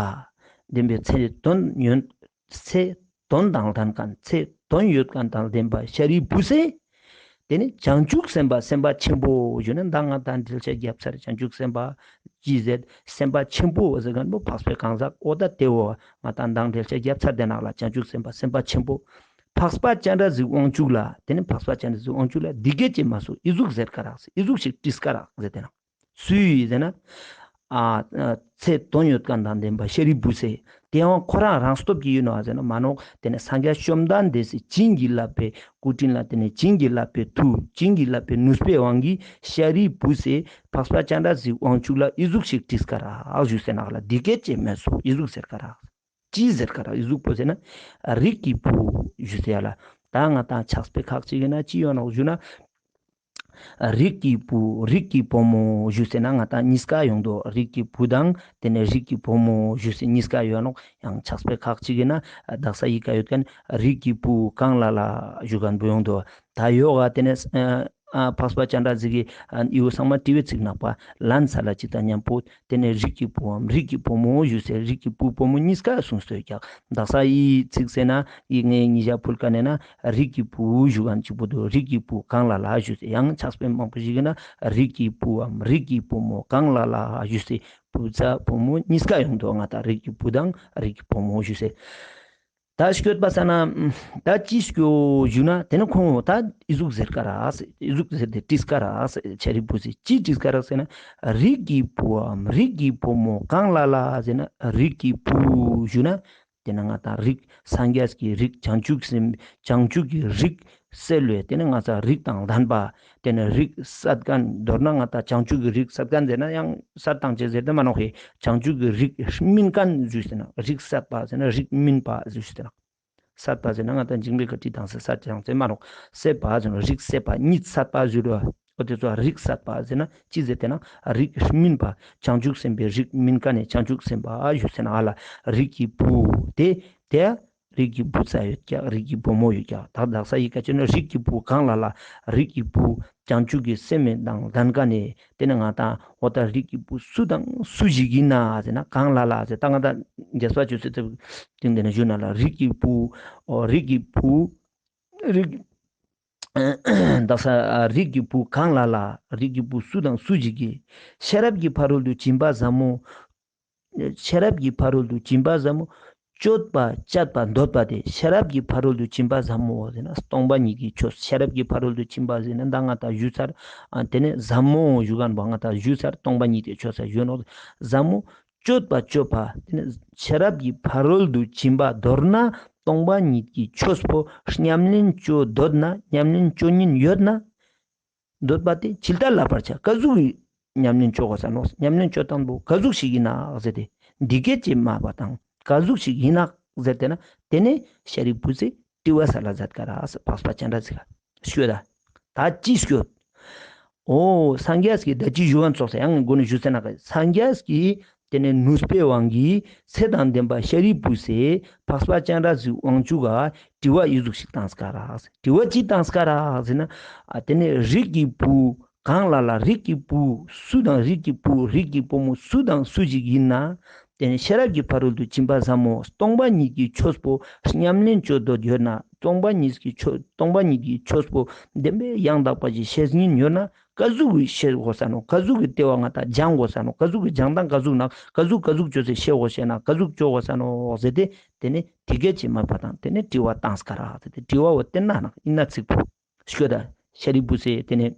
ལྡན་པའི་ཚེ་དོན་ཡོད་ཚེ་དོན་དང་ལྡན་མཁན་ཚེ་དོན་ཡོད་མཁན་དང་ལྡན་པ་ཤཱ་རིའི་བུ་སེ། ཏེ་ནེ་བྱང་ཆུབ་སེམས་དཔའ་སེམས་དཔའ་ཆེན་པོ་ཞུ་ན་ད་ང་དང་འགྲེལ་བཤད་རྒྱབ་ཚར། བྱང་ཆུབ་སེམས་དཔའ་ཅི་ཟེར་སེམས་དཔའ་ཆེན་པོ་ཟེར་མཁན་བོ་འཕགས་པའི་གང་ཟག་འོ་ད་ཏེ་བོ་ང་དང་འགྲེལ་བཤད་རྒྱབ་ཚར། ཏེ་ནང་ལ་བྱང་ཆུབ་སེམས་དཔའ་སེམས་དཔའ་ཆེན་པོ་འཕགས་པ་སྤྱན་རས་གཟིགས་དབང་ཕྱུག་ལ་ཏེ་ནེ་འཕགས་པ་སྤྱན་རས་གཟིགས་དབང་ཕྱུག་ལ་འདི་སྐད་ཅེས་སྨྲས་སོ། ཨི་ཟུག་ཟེར་ཀ་རག་ཟེར་ཨི་ཟུག་ཞིག་དྲིས་ཀ་རག་ཟེར་ཏེ་ན། སུའི་ཟེར་ན། ཨ་ཨ་ཚེ་དོན་ཡོད་མཁན་དང་ལྡན་པ་ཤཱ་རིའི་བུ་སེ། ཏེ་ཡང་ཁོ་རང་རང་སྟོབས་ཀྱིས་ཡིན་ནོག་ཟེར་ན་མ་ནོག། ཏེ་ནེ་སངས་རྒྱས་བཅོམ་ལྡན་འདས་སི་བྱིན་གྱིས་བརླབས་པའི་སྐུ་དྲིན་ལ་ཏེ་ནེ་བྱིན་གྱིས་བརླབས་པའི་མཐུ་བྱིན་གྱིས་བརླབས་པའི་ནུས་པའི་དབང་གིས་ཤཱ་རིའི་བུ་སེ་འཕགས་པ་སྤྱན་རས་གཟིགས་དབང་ཕྱུག་ལ་ཨི་ཟུག་ཞིག་དྲིས་ཀ་རག་ཞུས་སེ་ནག་ལ་འདི་སྐད་ཅེས་སྨྲས་སོ། ཨི་ཟུག་ཟེར་ཀ་རག། ཅི་ཟེར་ཀ་རག་ཨི་ཟུག་པོ་ཟེར་ན། རིགས་ཀྱི་བུ་ཞུས་སེ་ཡ་ལ། ད་ང་དང་ཕྱག་དཔེ་ཁག་ཅིག་གི་ན་ཅི་ཡོད་ནོག་ཞུ་ན། རིགས་ཀྱི་བུ་རིགས་ཀྱི་བུ་མོ་ཞུས་སེ་ན་ང་དང་གཉིས་ཀ་ཡོང་དོ། རིགས་ཀྱི་བུ་དང་ཏེ་ནེ་རིགས་ཀྱི་བུ་མོ་ཞུས་སེ་གཉིས་ཀ་ཡོད་ནོག། ཡང་ཕྱག་དཔེ་ཁག་ཅིག་གི་ན་དག་ས་ཡི་ག་ཡོད་མཁན་རིགས་ཀྱི་བུ་གང་ལ་ལ་ཞུ་མཁན་བོ་ཡོང་དོ། ད་ཡོག་ག་ཏེ་ནེ་ཨ་འཕགས་པ་སྤྱན་རས་གཟིགས་ཀྱི་ཨ་ཡུལ་ཚང་མ་དྲི་བའི་ཚིག་ནག་པ་ལན་ས་ལ་ཅི་ད་མཉམ་པོ་ཏེ་ནེ་རིགས་ཀྱི་བུའམ་རིགས་ཀྱི་བུ་མོ་ཞུས་སེ་རིགས་ཀྱི་བུ་བུ་མོ་གཉིས་ཀ་གསུངས་སོ་ཀྱག། དག་ས་ཡི་ཚིག་ཟེར་ན་ཡི་ངའི་ཉིས་ཞག་ཕུལ་ཀ་ནེ་ན་རིགས་ཀྱི་བུ་ཞུ་མཁན་གཅིག་པོ་དུ་རིགས་ཀྱི་བུ་གང་ལ་ལ་ཞུས་སེ། ཡང་ཕྱག་དཔེ་མང་པོ་ཞིག་གི་ན་རིགས་ཀྱི་བུའམ་རིགས་ཀྱི་བུ་མོ་གང་ལ་ལ་ཞུས་སེ་བུ་ཚ་བུ་མོ་གཉིས་ཀ་ཡོང་དོ། ང་དང་རིགས་ཀྱི་བུ་དང་རིགས་ཀྱི་བུ་མོ་ཞུས་སེ། ད་སྐྱོད་པ་ས་ན་ད་ཅི་སྐྱོ་ཞུ་ན་ཏེ་ནེ་ཁོང་ད་ཨི་ཟུག་ཟེར་ཀ་རག་ཟེར་ཨི་ཟུག་ཟེར་ཏེ་དྲིས་ཀ་རག་ཟེར་ཤཱ་རིའི་བུ་སེ་ཅི་དྲིས་ཀ་རག་ཟེར་ན། རིགས་ཀྱི་བུའམ་རིགས་ཀྱི་བུ་མོ་གང་ལ་ལ་ཟེར་ན་རིགས་ཀྱི་བུ་ཞུ་ན། ཏེ་ནེ་ང་དང་རིགས་སངས་རྒྱས་ཀྱི་རིགས་བྱང་ཆུབ་སེམས་བྱང་ཆུབ་ཀྱི་རིགས་སེལ་བའི་ཏེ་ནེ་ང་དང་རིགས་དང་ལྡན་པ། ཏེ་ནེ་རིགས་སད་མཁན་མདོར་ན་ང་དང་བྱང་ཆུབ་ཀྱི་རིགས་སད་མཁན་ཟེར་ན་ཡང་སད་དང་ཅེས་ཟེར་ཏེ་མ་ནོག་ཧེ། བྱང་ཆུབ་ཀྱི་རིགས་སྨིན་མཁན་ཞུས་ཟེར་ན་རིགས་སད་པ་ཟེར་ན་རིགས་སྨིན་པ་ཞུས་ཟེར་ན། སད་པ་ཟེར་ན་ང་དང་འཇིགས་མེད་ཀྱི་དྲི་དང་སད་ཅེས་ཟེར་མ་ནོག། སད་པ་ཟེར་ན་རིགས་སད་པ་གཉིད་སད་པ་ཞུ་རོ། འོ་དེ་ཚོ་རིགས་བསད་པ་ཟེར་ན་ཅི་ཟེར་ཏེ་ན་རིགས་སྨིན་པ། བྱང་ཆུབ་སེམས་དཔའི་རིགས་སྨིན་མཁན་ནི་བྱང་ཆུབ་སེམས་དཔའ་ཞུ་ཟེར་ན་ཨ་ལ་རིགས་ཀྱི་བུ་དེ་དེ་རིགས་ཀྱི་བུ་ཚ་ཡོད་ཀྱག། རིགས་ཀྱི་བུ་མོ་ཡོད་ཀྱག། ད་དག་ས་ཡི་ཀ་ཅོ་ན་རིགས་ཀྱི་བུ་གང་ལ་ལ་རིགས་ཀྱི་བུ་བྱང་ཆུབ་ཀྱི་སེམས་དང་ལྡན་མཁན་ནི་དེ་ནི་ང་དང་འོ་ད་རིགས་ཀྱི་བུ་སུ་དང་སུ་ཞིག་ཡིན་ན་ཟེར་ན་གང་ལ་ལ་ཟེར་ད་ང་དང་རྒྱས་པ་ཅོས་ཟེར་ཏེ་དེ་ནི་ཞུ་ན་ལ་རིགས་ཀྱི་བུ་འོ་རིགས་ཀྱི་བུ་རིགས་དག་ས་རིགས་ཀྱི་བུ་གང་ལ་ལ་རིགས་ཀྱི་བུ་སུ་དང་སུ་ཞིག་གིས་ཤེས་རབ་ཀྱི་ཕ་རོལ་ཏུ་ཕྱིན་པ་ཟབ་མོ། ཤེས་རབ་ཀྱི་ཕ་རོལ་ཏུ་ཕྱིན་པ་ཟབ་མོ་སྤྱོད་པ་སྤྱད་པ་འདོད་པ་དེ། ཤེས་རབ་ཀྱི་ཕ་རོལ་ཏུ་ཕྱིན་པ་ཟབ་མོ་ཟེར་ན་སྟོང་པ་ཉིད་ཀྱི་ཆོས། ཤེས་རབ་ཀྱི་ཕ་རོལ་ཏུ་ཕྱིན་པ་ཟེར་ན་ད་ང་དང་ཞུ་ཚར། ཨ་དེ་ནི་ཟབ་མོ་ཞུ་མཁན་པོ་ང་དང་ཞུ་ཚར། སྟོང་པ་ཉིད་ཀྱི་ཆོས་ཟེར་ཞུ་ནོག། ཟབ་མོ་སྤྱོད་པ་སྤྱོད་པ་དེ་ནི་ཤེས་རབ་ཀྱི་ཕ་རོལ་ཏུ་ཕྱིན་པ་མདོར་ན་སྟོང་པ་ཉིད་ཀྱི་ཆོས་པོ་ཉམས་ལེན་ཅོ་འདོད་ན་ཉམས་ལེན་ཅོ་ཉིན་ཡོད་ན། འདོད་པ་དེ་ཇི་ལྟར་བསླབ་པར་བྱ། ག་ཟུག་གི་ཉམས་ལེན་ཅོ་དགོས་ས་ནོག། ཉམས་ལེན་ཅོ་སྟངས་པོ་ག་ཟུག་ཞིག་ཡིན་ནོག་ཟེར་ཏེ་འདི་སྐད་ཅེས་སྨྲས་པ་དང་། ག་ཟུག་ཞིག་ཡིན་ནོག་ཟེར་ཏེ་ན་དེ་ནས་ཤཱ་རིའི་བུས་དྲི་བ་སལ་ལ་མཛད་ཀ་རག། འཕགས་པ་སྤྱན་རས་གཟིགས་ལ་ཤོད་ད། ད་ཅི་ཤོད། འོ་སངས་རྒྱས་ཀྱིས་ད་ཅི་ཞུ་མཁན་ཙོགས་ཡང་མགོ་ནས་ཞུ་ཟེར་ན་ག་སངས་རྒྱས་ཀྱིས་དེ་ནས་ནུས་པའི་དབང་གིས་ཚེ་དང་ལྡན་པ་ཤཱ་རིའི་བུས་འཕགས་པ་སྤྱན་རས་གཟིགས་དབང་ཕྱུག་ག་དྲི་བ་ཡི་ཟུག་ཞིག་བཏང་ཀ་རག། དྲི་བ་ཅི་བཏང་ཀ་རག་ཟེར་ན། ཨ་དེ་ནས་རིགས་ཀྱི་བུ་གང་ལ་ལ་རིགས་ཀྱི་བུ་སུ་དང་རིགས་ཀྱི་བུ་རིགས་ཀྱི་བུ་མོ་སུ་དང་སུ་ཞིག་ཡིན་ན། དེ་ནས་ཤེས་རབ་ཀྱི་ཕ་རོལ་ཏུ་ཕྱིན་པ་ཟབ་མོ་སྟོང་པ་ཉིད་ཀྱི་ཆོས་པོ་ཉམས་ལེན་ཅོ་འདོད་ཡོད་ན། སྟོང་པ་ཉིད་ཀྱི་ཆོས་སྟོང་པ་ཉིད་ཀྱི་ཆོས་པོ་བདེན་པའི་ཡང་དག་པ་ཞིག་ཤེས་ཉིན་ཡོད་ན། ག་ཟུག་གི་ཤེས་དགོས་ས་ནོག། ག་ཟུག་གི་ལྟེ་བ་ང་དང་སྦྱང་དགོས་ས་ནོག། ག་ཟུག་གི་སྦྱང་སྟངས་ག་ཟུག་ནོག། ག་ཟུག་ག་ཟུག་ཅོས་ཏེ་ཤེས་དགོས་ཤེས་ན་ག་ཟུག་ཅོ་དགོས་ས་ནོག་ཟེར་ཏེ་དེ་ནས་དེ་སྐད་ཅེས་སྨྲས་པ་དང་། དེ་ནས་དྲི་བ་བཏང་ཀ་རག་ཟེར་ཏེ་དྲི་བ་བོ་བསྟན་ན་ནོག། ཡིན་ན་ཚིག་པོ་ཤོད་ད། ཤཱ་རིའི་བུས་དེ་ནས་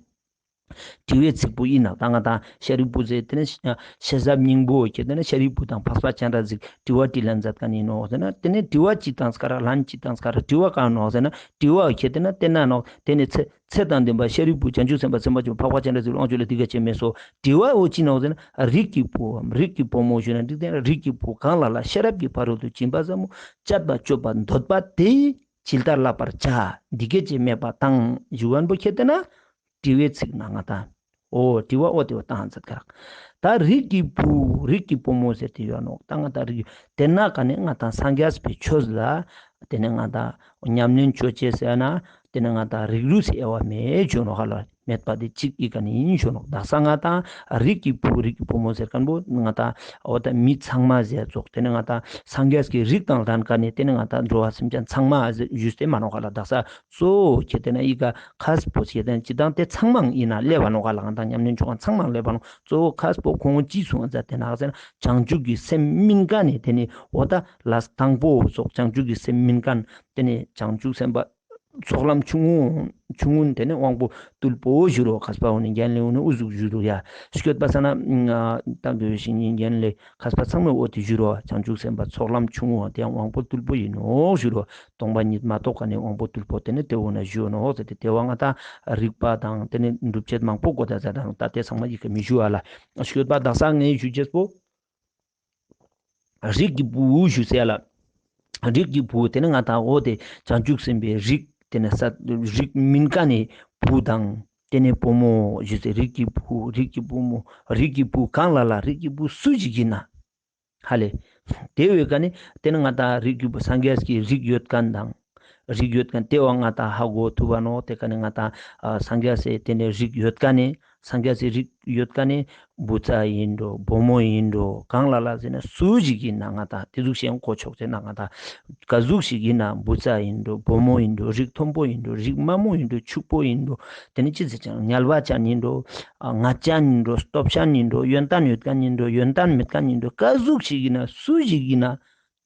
དྲི་བའི་ཚིག་པོ་ཡིན་ནོག། ད་ང་དང་ཤཱ་རིའི་བུས་དེ་ནས་ཤེས་རབ་སྙིང་པོ་ཁྱེར་ཏེ་ན་ཤཱ་རིའི་བུ་དང་འཕགས་པ་སྤྱན་རས་གཟིགས་དྲི་བ་དྲིས་ལན་མཛད་མཁན་ཡིན་ནོག་ཟེར་ན། དེ་ནས་དྲི་བ་ཅི་བཏང་ཀ་རག། ལན་ཅི་བཏང་ཀ་རག། དྲི་བ་གང་ནོག་ཟེར་ན་དྲི་བ་ཁྱེར་ཏེ་ན་བསྟན་ན་ནོག། དེ་ནས་ཚེ་ཚེ་དང་ལྡན་པ་ཤཱ་རིའི་བུ་བྱང་ཆུབ་སེམས་དཔའ་སེམས་དཔའ་ཆེན་པོ་འཕགས་པ་སྤྱན་རས་གཟིགས་དབང་ཕྱུག་ལ་འདི་སྐད་ཅེས་སྨྲས་སོ། དྲི་བ་བོ་ཅི་ནོག་ཟེར་ན་རིགས་ཀྱི་བུའམ་རིགས་ཀྱི་བུ་མོ་ཞུ་ན་འགྲིག་སྟེ་རིགས་ཀྱི་བུ་གང་ལ་ལ་ཤེས་རབ་ཀྱི་ཕ་རོལ་ཏུ་ཕྱིན་པ་ཟབ་མོ་སྤྱད་པ་སྤྱོད་པ་འདོད་པ་དེ་ཇི་ལྟར་བསླབ་པར་བྱ། འདི་སྐད་ཅེས་སྨྲས་པ་དང་ཞུ་མཁན་པོ་ཁྱེར་ཏེ་ན་དྲི་བའི་ཚིག་ནང་ང་དང་འོ་དྲི་བ་འོ་དེ་བོ་བཏང་མཛད་ཀ་རག། ད་རིགས་ཀྱི་བུ་རིགས་ཀྱི་བུ་མོ་ཟེར་ཏེ་ཡོད་ནོག། ད་ང་དང་རིགས་དེ་ན་ག་ནས་ང་དང་སངས་རྒྱས་པའི་ཆོས་ལ་དེ་ནས་ང་དང་ཉམས་ལེན་ཅོ་ཅེས་ཟེར་ན་དེ་ནས་ང་དང་རིགས་རུས་སི་དབྱེ་བ་མེད་ཞུ་ནོག་ཧ་ལ། མེད་པ་དེ་གཅིག་གི་ཀ་ནས་ཡིན་ཞུ་ནོག། དག་ས་ང་དང་རིགས་ཀྱི་བུ་རིགས་ཀྱི་བུ་མོ་ཟེར་མཁན་པོ་ང་དང་འོ་ད་མི་ཚང་མ་ཟེར་ཙོགས་དེ་ནས་ང་དང་སངས་རྒྱས་ཀྱི་རིགས་དང་ལྡན་མཁན་ནི་དེ་ནས་ང་དང་འགྲོ་བ་སེམས་ཅན་ཚང་མ་ཞུས་ཏེ་མ་ནོག་ཧ་ལ། དག་ས་གཙོ་བོ་ཁྱེར་ཏེ་ན་ཡི་ག་ཁས་པོ་ཁྱེར་ཏེ་ན་སྤྱིར་བཏང་དེ་ཚང་མ་ཡིན་ན་ལེབ་བ་ནོག་ཧ་ལ། ང་དང་ཉམས་ལེན་ཅོ་མཁན་ཚང་མ་ལེབ་བ་ནོག། གཙོ་བོ་ཁས་པོ་ཁོང་ཅི་གསུངས་མཛད་དེ་ན་ཟེར་ན་བྱང་ཆུབ་ཀྱི་སེམས་སྨིན་མཁན་ནི་དེ་ནི་འོ་ད་ལས་དང་པོ་སོགས་བྱང་ཆུབ་ཀྱི་སེམས་སྨིན་མཁན་དེ་ནི་བྱང་ཆུབ་སེམས་དཔའ་ཚོགས་ལམ་ཆུང་ངུ་ཆུང་ངུ་དེ་ནི་དབང་པོ་རྟུལ་པོ་ཞུ་རོ། ཁས་པ་འོ་ནི་རྒྱན་ལས་འོ་ནི་འུ་ཟུག་ཞུ་རོ་ཡ། སྐྱོད་པ་ས་ན་ད་འདོད་བཞིན་ཉིད་རྒྱན་ལས་ཁས་པ་ཚང་མས་འོ་དེ་ཞུ་རོ། བྱང་ཆུབ་སེམས་དཔའ་ཚོགས་ལམ་ཆུང་ངུ་དེ་ཡང་དབང་པོ་རྟུལ་པོ་ཡིན་ནོག་ཞུ་རོ། སྟོང་པ་ཉིད་མ་རྟོགས་མཁན་ནི་དབང་པོ་རྟུལ་པོ་དེ་ནི་དེ་འོ་ན་ཞུ་ནོག་ཟེར་ཏེ་དེ་བ་ང་དང་རིགས་པ་དང་དེ་ནི་སྒྲུབ་བྱེད་མང་པོ་གོ་ད་ཟ་དང་ད་དེ་ཚང་མ་ཡི་གེ་མི་ཞུ་བ་ལ། སྐྱོད་པ་དག་ས་ངས་ཞུ་ཅེས་པོ། རིགས་ཀྱི་བུ་ཞུ་ཟེར་ལ། རིགས་ཀྱི་བུ་དེ་ནི་ང་དང་འོ་དེ་བྱང་ཆུབ་སེམས་དཔའི་རིགས་དེ་ནི་ས་རིགས་སྨིན་མཁན་ནི་བུ་དང་དེ་ནི་བུ་མོ་ཞུ་ཟེར། རིགས་ཀྱི་བུ་རིགས་ཀྱི་བུ་མོ་རིགས་ཀྱི་བུ་གང་ལ་ལ་རིགས་ཀྱི་བུ་སུ་ཞིག་ཡིན་ན། ཧ་ལེ། དེ་བས་ཀ་ནི་དེ་ནི་ང་དང་རིགས་ཀྱི་བུ་སངས་རྒྱས་ཀྱི་རིགས་ཡོད་མཁན་དང་། རིགས་ཡོད་མཁན་དེ་བ་ང་དང་ཧ་གོ་ཐུབ་བ་ནོག། དེ་ཀ་ནི་ང་དང་ཨ་སངས་རྒྱས་སི་དེ་ནི་རིགས་ཡོད་མཁན་ནི་སངས་རྒྱས་སི་རིགས་ཡོད་མཁན་ནི་བུ་ཚ་ཡིན་འགྲོ་བུ་མོ་ཡིན་འགྲོ་གང་ལ་ལ་ཟེར་ན་སུ་ཞིག་ཡིན་ན་ང་དང་དེ་ཟུག་ཤེས་གོ་ཆོག་ཟེར་ན་ང་དང་ག་ཟུག་ཞིག་ཡིན་ན་བུ་ཚ་ཡིན་འགྲོ་བུ་མོ་ཡིན་འགྲོ་རིགས་མཐོན་པོ་ཡིན་འགྲོ་རིགས་དམའ་མོ་ཡིན་འགྲོ་ཕྱུག་པོ་ཡིན་འགྲོ་དེ་ནི་ཅི་ཟེར་ཅང་དམྱལ་བ་ཅན་ཡིན་འགྲོ་ང་ཅན་ཡིན་འགྲོ་སྟོབས་ཅན་ཡིན་འགྲོ་ཡོན་ཏན་ཡོད་མཁན་ཡིན་འགྲོ་ཡོན་ཏན་མེད་མཁན་ཡིན་འགྲོ་ག་ཟུག་ཞིག་ཡིན་ན་སུ་ཞིག་ཡིན་ན།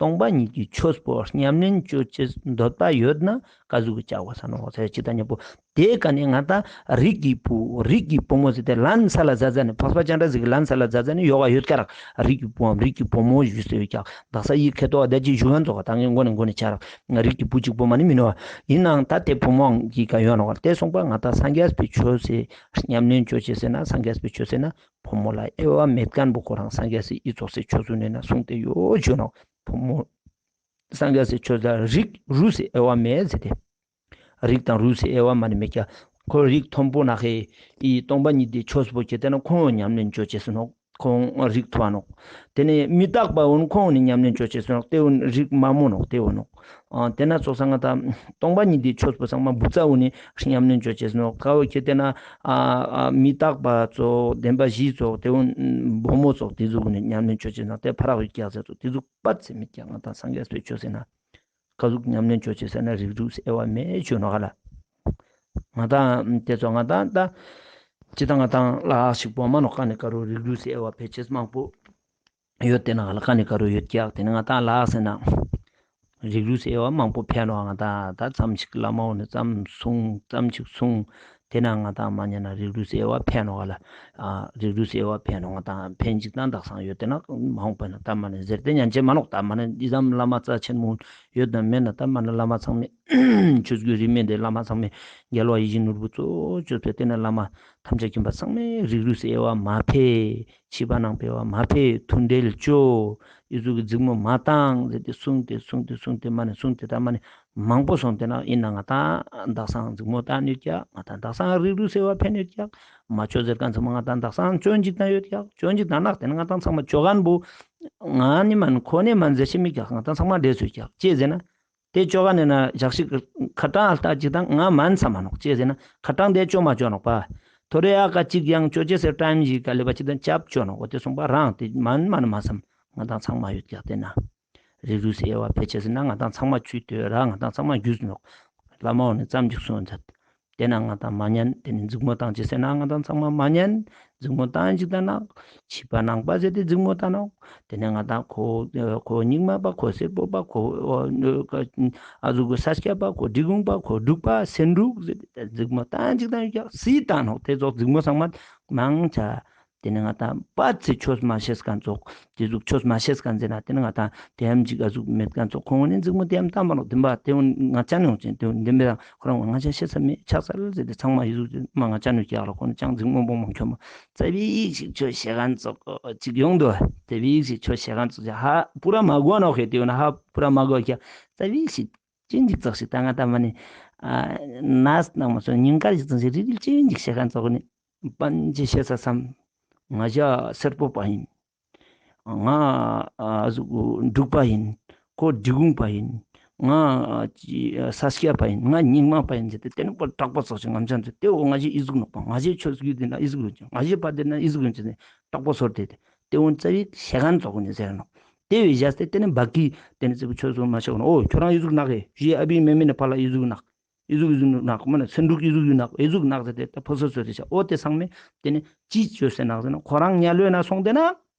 སྟོང་པ་ཉིད་ཀྱི་ཆོས་པོ་ཉམས་ལེན་ཅོ་ཅེས་འདོད་པ་ཡོད་ན་ག་ཟུག་གི་བྱ་དགོས་ས་ནོག་ཟེར་ཅི་ད་ཉམ་པོ། དེ་ཀ་ནས་ང་དང་རིགས་ཀྱི་བུ་རིགས་ཀྱི་བུ་མོ་ཟེར་ཏེ་ལན་སལ་ལ་མཛད་མཛད་ནི་འཕགས་པ་སྤྱན་རས་གཟིགས་ཀྱི་ལན་སལ་ལ་མཛད་མཛད་ནི་ཡོག་ག་ཡོད་ཀྱག་ར། རིགས་ཀྱི་བུའམ་རིགས་ཀྱི་བུ་མོ་ཞུས་ཏེ་ཡོད་ཀྱག། དག་ས་ཡི་ཁེ་ཏོ་བ་ད་ཅི་ཞུ་ཁན་ཙོགས་ད་ངས་མགོ་ནས་མགོ་ནས་ཆ་རག། རིགས་ཀྱི་བུ་གཅིག་པོ་མ་ནི་མིན་ནོག། ཡིན་ནའང་ད་དེ་བུ་མོའང་གི་ཀ་ཡོད་ནོག་ག། དེ་སོང་པ་ང་དང་སངས་རྒྱས་པའི་ཆོས་སི་ཉམས་ལེན་ཅོ་ཅེས་ཟེར་ན་སངས་རྒྱས་པའི་ཆོས་ཟེར་ན་བུ་མོ་ལ་དབྱེ་བ་མེད་ཁན་བོ་ཁོ་རང་སངས་རྒྱས་སི་ཨི་ཙོགས་སི་ཆོས་ཚུལ་ནས་ན་གསུངས་ཏེ་ཡོད་ཞུ་ནོག། བུ་མོ་སངས་རྒྱས་སི་ཆོས་ལ་རིགས་རུས་སི་དབྱེ་བ་མེད་ཟེར་ཏེ། རིགས་དང་རུས་སི་དབྱེ་བ་མ་ནི་མེད་ཀྱག། ཁོ་རིགས་མཐོན་པོ་ནག་ཧེ་ཨི་སྟོང་པ་ཉིད་དི་ཆོས་པོ་ཁྱེར་ཏེ་ན་ཁོང་ཉམས་ལེན་ཅོ་ཅེས་ནོག། ཁོང་རིགས་མཐོ་བ་ནོག། ཏེ་ནེ་མི་རྟག་པ་འོ་ན་ཁོང་ནི་ཉམས་ལེན་ཅོ་ཅེས་ནོག། ཏེ་འོ་ན་རིགས་དམའ་མོ་ནོག། ཏེ་འོ་ནོག། ཨ་ཏེ་ན་ཙོགས་ས་ང་ཏང་སྟོང་པ་ཉིད་དི་ཆོས་པོ་ཚང་མ་བུ་ཚ་འོ་ནི་ཉམས་ལེན་ཅོ་ཅེས་ནོག། ཀ་བོ་ཁྱེར་ཏེ་ན་ཨ་ཨ་མི་རྟག་པ་ཙོགས་བདེན་པ་བཞི་ཙོགས་ཏེ་འོ་ན་བུ་མོ་ཙོགས་ཏེ་ཟུག་འོ་ནི་ཉམས་ལེན་ཅོ་ཅེས་ནོག། ཏེ་ཕ་རག་ཡོད་ཀྱག་ཟེར་ཙོགས་ཏེ་ཟུག་པ་ཚེ་མེད་ཀྱག། ང་ཏང་སངས་རྒྱས་པའི་ཆོས་ཟེར་ན། ཀ་ཟུག་ཉམས་ལེན་ཅོ་ཅེས་ཟེར་ན་རིགས་རུས་དབྱེ་བ་མེད་ཅོ་ནོག་ག་ལ། ང་ཏང་ཏེ་ཙོགས་ང་ཏང་ད་ཅི་ད་ང་ཏང་ལ་ཞིག་པོ་མ་ནོག། ཀ་ནེ་ཀ་རུ་རིགས་རུས་དབྱེ་བ་ཕེ་ཅེས་མང་པོ་ཡོད་ཏེ་ན་ག་ལ། ཀ་ནེ་ཀ་རུ་ཡོད་ཀྱག། ཏེ་ནེ་ང་ཏང་ལ་ཟེར་ན་རིགས་རུས་དབྱེ་བ་མང་པོ་ཕེ་ནོག། ང་ཏང་ད་ཙམ་ཞིག་བླ་མ་འོ་ནི་ཙམ་གསུང་ཙམ་ཞིག་གསུང་། ཏེ་ན་ང་ཏང་མ་ཉན་ན་རིགས་རུས་དབྱེ་བ་ཕེ་ནོག་ག་ལ། ཨ་རིགས་རུས་དབྱེ་བ་ཕེ་ནོག། ང་ཏང་ཕན་ཅིག་ཏང་དག་སང་ཡོད་ཏེ་ན་མ་འོངས་པ་ན་ད་མ་ནེ་ཟེར་ཏེ་ཉན་ཅེས་མ་ནོག། ད་མ་ནེ་འི་ཙམ་བླ་མ་རྩ་ཆེན་མོ་ཡོད་ན་མེད་ན་ད་མ་ནེ་བླ་མ་ཚང་མས་ཆོས་བརྒྱུད་རིས་མེད་དི་བླ་མ་ཚང་མས་རྒྱལ་བ་ཡིད་བཞིན་ནོར་བུ་གཙོ་བོ་ཅོས་ཏེ་ཏེ་ན་བླ་མ་ཐམས་ཅད་མཁྱེན་པ་ཚང་མས་རིགས་རུས་དབྱེ་བ་མ་ཕེ། ཕྱི་པ་ནང་པའི་དབྱེ་བ་མ་ཕེ། མཐུན་འབྲེལ་ཅོ། འི་ཟུག་གི་འཛིང་མོ་མ་བཏང་ཟེར་ཏེ་གསུངས་ཏེ་གསུངས་ཏེ་གསུངས་ཏེ་མ་ནེ་གསུངས་ཏེ་ད་མ་ནེ་མང་པོ་སོང་། ཏེ་ན་ཨིན་ན་ང་ཏང་དག་སང་འཛིང་མོ་བཏང་ཡོད་ཀྱག། ང་ཏང་དག་སང་རིགས་རུས་དབྱེ་བ་ཕེ་ཡོད་ཀྱག། མ་ཅོ་ཟེར་ཁན་ཚང་མ་ང་ཏང་དག་སང་ཅོ་ཅིག་ཏང་ཡོད་ཀྱག། ཅོ་ཅིག་ཏང་ན་ཏེ་ན་ང་ཏང་ཚང་མ་ཅོ་ཁན་བོ་ང་ནི་མན་ཁོ་ནི་མན་ཟེར་ཤེས་མེད་ཀྱག། ང་ཏང་ཚང་མ་འདྲེས་ཡོད་ཀྱག། ཅི་ཟེར་ན། ཏེ་ཅོ་ཁན་ནི་ན་ཞག་ཞིག་ཁ་ཏང་ལྟ་ཅིག་ཏང་ང་མན་ཚང་མ་ནོག། ཅི་ཟེར་ན་ཁ་ཏང་ཏེ་ཅོ་མ་ཅོ་ནོག་པ། ཐོ་རེ་ཨ་ཀ་ཅིག་ཡང་ཅོ་ཅེས་སི་ཊའིམ་ཞིག་ག་ལེབ་བ་ཅིག་ཏང་ཅབ་ཅོ་ནོག། འོ་ཏེ་སོང་པ་རང་ཏེ་མན་མན་མ་སམ། ང་ཏང་ཚང་མ་ཡོད་ཀྱག། ཏེ་ན་རིགས་རུས་དབྱེ་བ་ཕེ་ཅེས་ཟེར་ན་ང་ཏང་ཚང་མ་ཆུད་དེ་ར་ང་ཏང་ཚང་མ་རྒྱུས་ནོག། བླ་མ་འོ་ནི་ཙམ་ཅིག་གསུངས་མཛད། ཏེ་ན་ང་ཏང་མ་ཉན། ཏེ་ནེ་འཛིང་མོ་བཏང་ཅེས་ཟེར་ན་ང་ཏང་ཚང་མ་མ་ཉན། འཛིང་མོ་བཏང་ཅིག་ཏང་ན་ཕྱི་པ་ནང་པ་ཟེར་ཏེ་འཛིང་མོ་བཏང་ནོག། ཏེ་ནེ་ང་ཏང་ཁོ་ཁོ་རྙིང་མ་པ་ཁོ་སེར་པོ་པ་ཁོ་ཨ་ཟུག་གི་ས་སྐྱ་པ་ཁོ་འབྲི་གུང་པ་ཁོ་འབྲུག་པ་སེ་འབྲུག་ཟེར་ཏེ་འཛིང་མོ་བཏང་ཅིག་ཏང་ཡོད་ཀྱག། སི་ཏང་ནོག། ཏེ་ཙོགས་འཛིང་མོ་ཚང་མ་མང་ཆེ། ཏེ་ནེ་ང་ཏང་པ་ཚེ་ཆོས་མ་ཤེས་ཁན་ཙོགས། ཏེ་ཟུག་ཆོས་མ་ཤེས་ཁན་ཟེར་ན་ཏེ་ནེ་ང་ཏང་ཏེ་ཧམ་ཅིག་ཨ་ཟུག་མེད་ཁན་ཙོགས། ཁོང་ནི་འཛིང་མོ་ཏེ་ཧམ་བཏང་མ་ནོག། བདེན་པ་ཏེ་འོ་ང་ཅ་ནོག་ཅན་ཏེ་འོ་བདེན་པ་ཁོ་རང་ང་ཅ་ཤེས་ས་མེད་ཆགས་ས་ལ་ཟེར་ཏེ་ཚང་མ་ཨི་ཟུག་མ་ང་ཅ་ནོག་ཀྱག་ལ། ཁོ་ནི་ཅང་འཛིང་མོ་བོ་མང་ཁྱོ་མ་ཙ་བིག་ཞིག་ཆོས་ཤེས་ཁན་ཙོགས་ཅིག་ཡོང་དུག། ཙ་བིག་ཞིག་ཆོས་ཤེས་ཁན་ཙོགས་ཧ་པུ་ར་མ་གོ་ནོག་ཧེ། ཏེ་འོ་ན་ཧ་པུ་ར་མ་གོ་ཀྱག། ཙ་བིག་ཞིག་ཅི་ཅིག་ཙོགས་ཤིག་ཏང་ང་ཏང་མ་ནེ་ཨ་ནས་ནང་མ་སོང་ཉིན་ཀར་ཞིག་ཙོགས་ཤིག་རིལ་རིལ་ཅི་ཅིག་ཤེས་ཁན་ཙོགས་ནི། པན་ཅི་ཤེས་ས་སམ། ང་ཞ་སེར་པོ་པ་ཨིན། ང་ཨ་ཟུག་འབྲུག་པ་ཨིན། ཁོ་འབྲི་གུང་པ་ཨིན། ང་ཨ་ཅི་ཨ་ས་སྐྱ་པ་ཨིན། ང་རྙིང་མ་པ་ཨིན་ཟེར་ཏེ་ཏེ་ནེ་པོ་དྲག་པོ་ཙོགས་ཤིག་ངམ་ཅན་ཟེར་ཏེ་འོ་ང་ཞའི་ཨི་ཟུག་ནོག་པ། ང་ཞའི་ཆོས་བརྒྱུད་ཏེ་ན་ཨི་ཟུག་ཡོད་ཅན། ང་ཞའི་པ་ཏེ་ན་ཨི་ཟུག་ཡོད་ཅན་ཟེར་དྲག་པོ་ཚོར་ཏེ་ཏེ་འོ་ཙ་བིག་ཤེས་ཁན་ཙོགས་ནི་ཟེར་ནོག། ཏེ་བོའི་ཞག་སྟེ་ཏེ་ནེ་བ་ཀི་ཏེ་ནེ་ཙི་པོ་ཆོས་སོ་མ་ཤེས་ནོག། འོ་ཁྱོ་རང་ཨི་ཟུག་ནག་གི་ཞི་ཨ་བི་མེ་མེ་ནེ་ཕ་ལ་ཨི་ཟུག་ནག། ཨི་ཟུག་ཨི་ཟུག་ནག་མ་ན་སེ་འབྲུག་ཨི་ཟུག་ཨི་ཟུག་ནག་ཨི་ཟུག་ནག་ཟེར་ཏེ་ད་ཕོ་སོ་སོ་ཏེ་ཤ། འོ་ཏེ་ཚང་མས་ཏེ་ནེ་ཅི་ཅོས་སེ་ནག་ཟེར་ན་ཁོ་རང་དམྱལ་བའི་ནང་སོང་སྟེ་ན་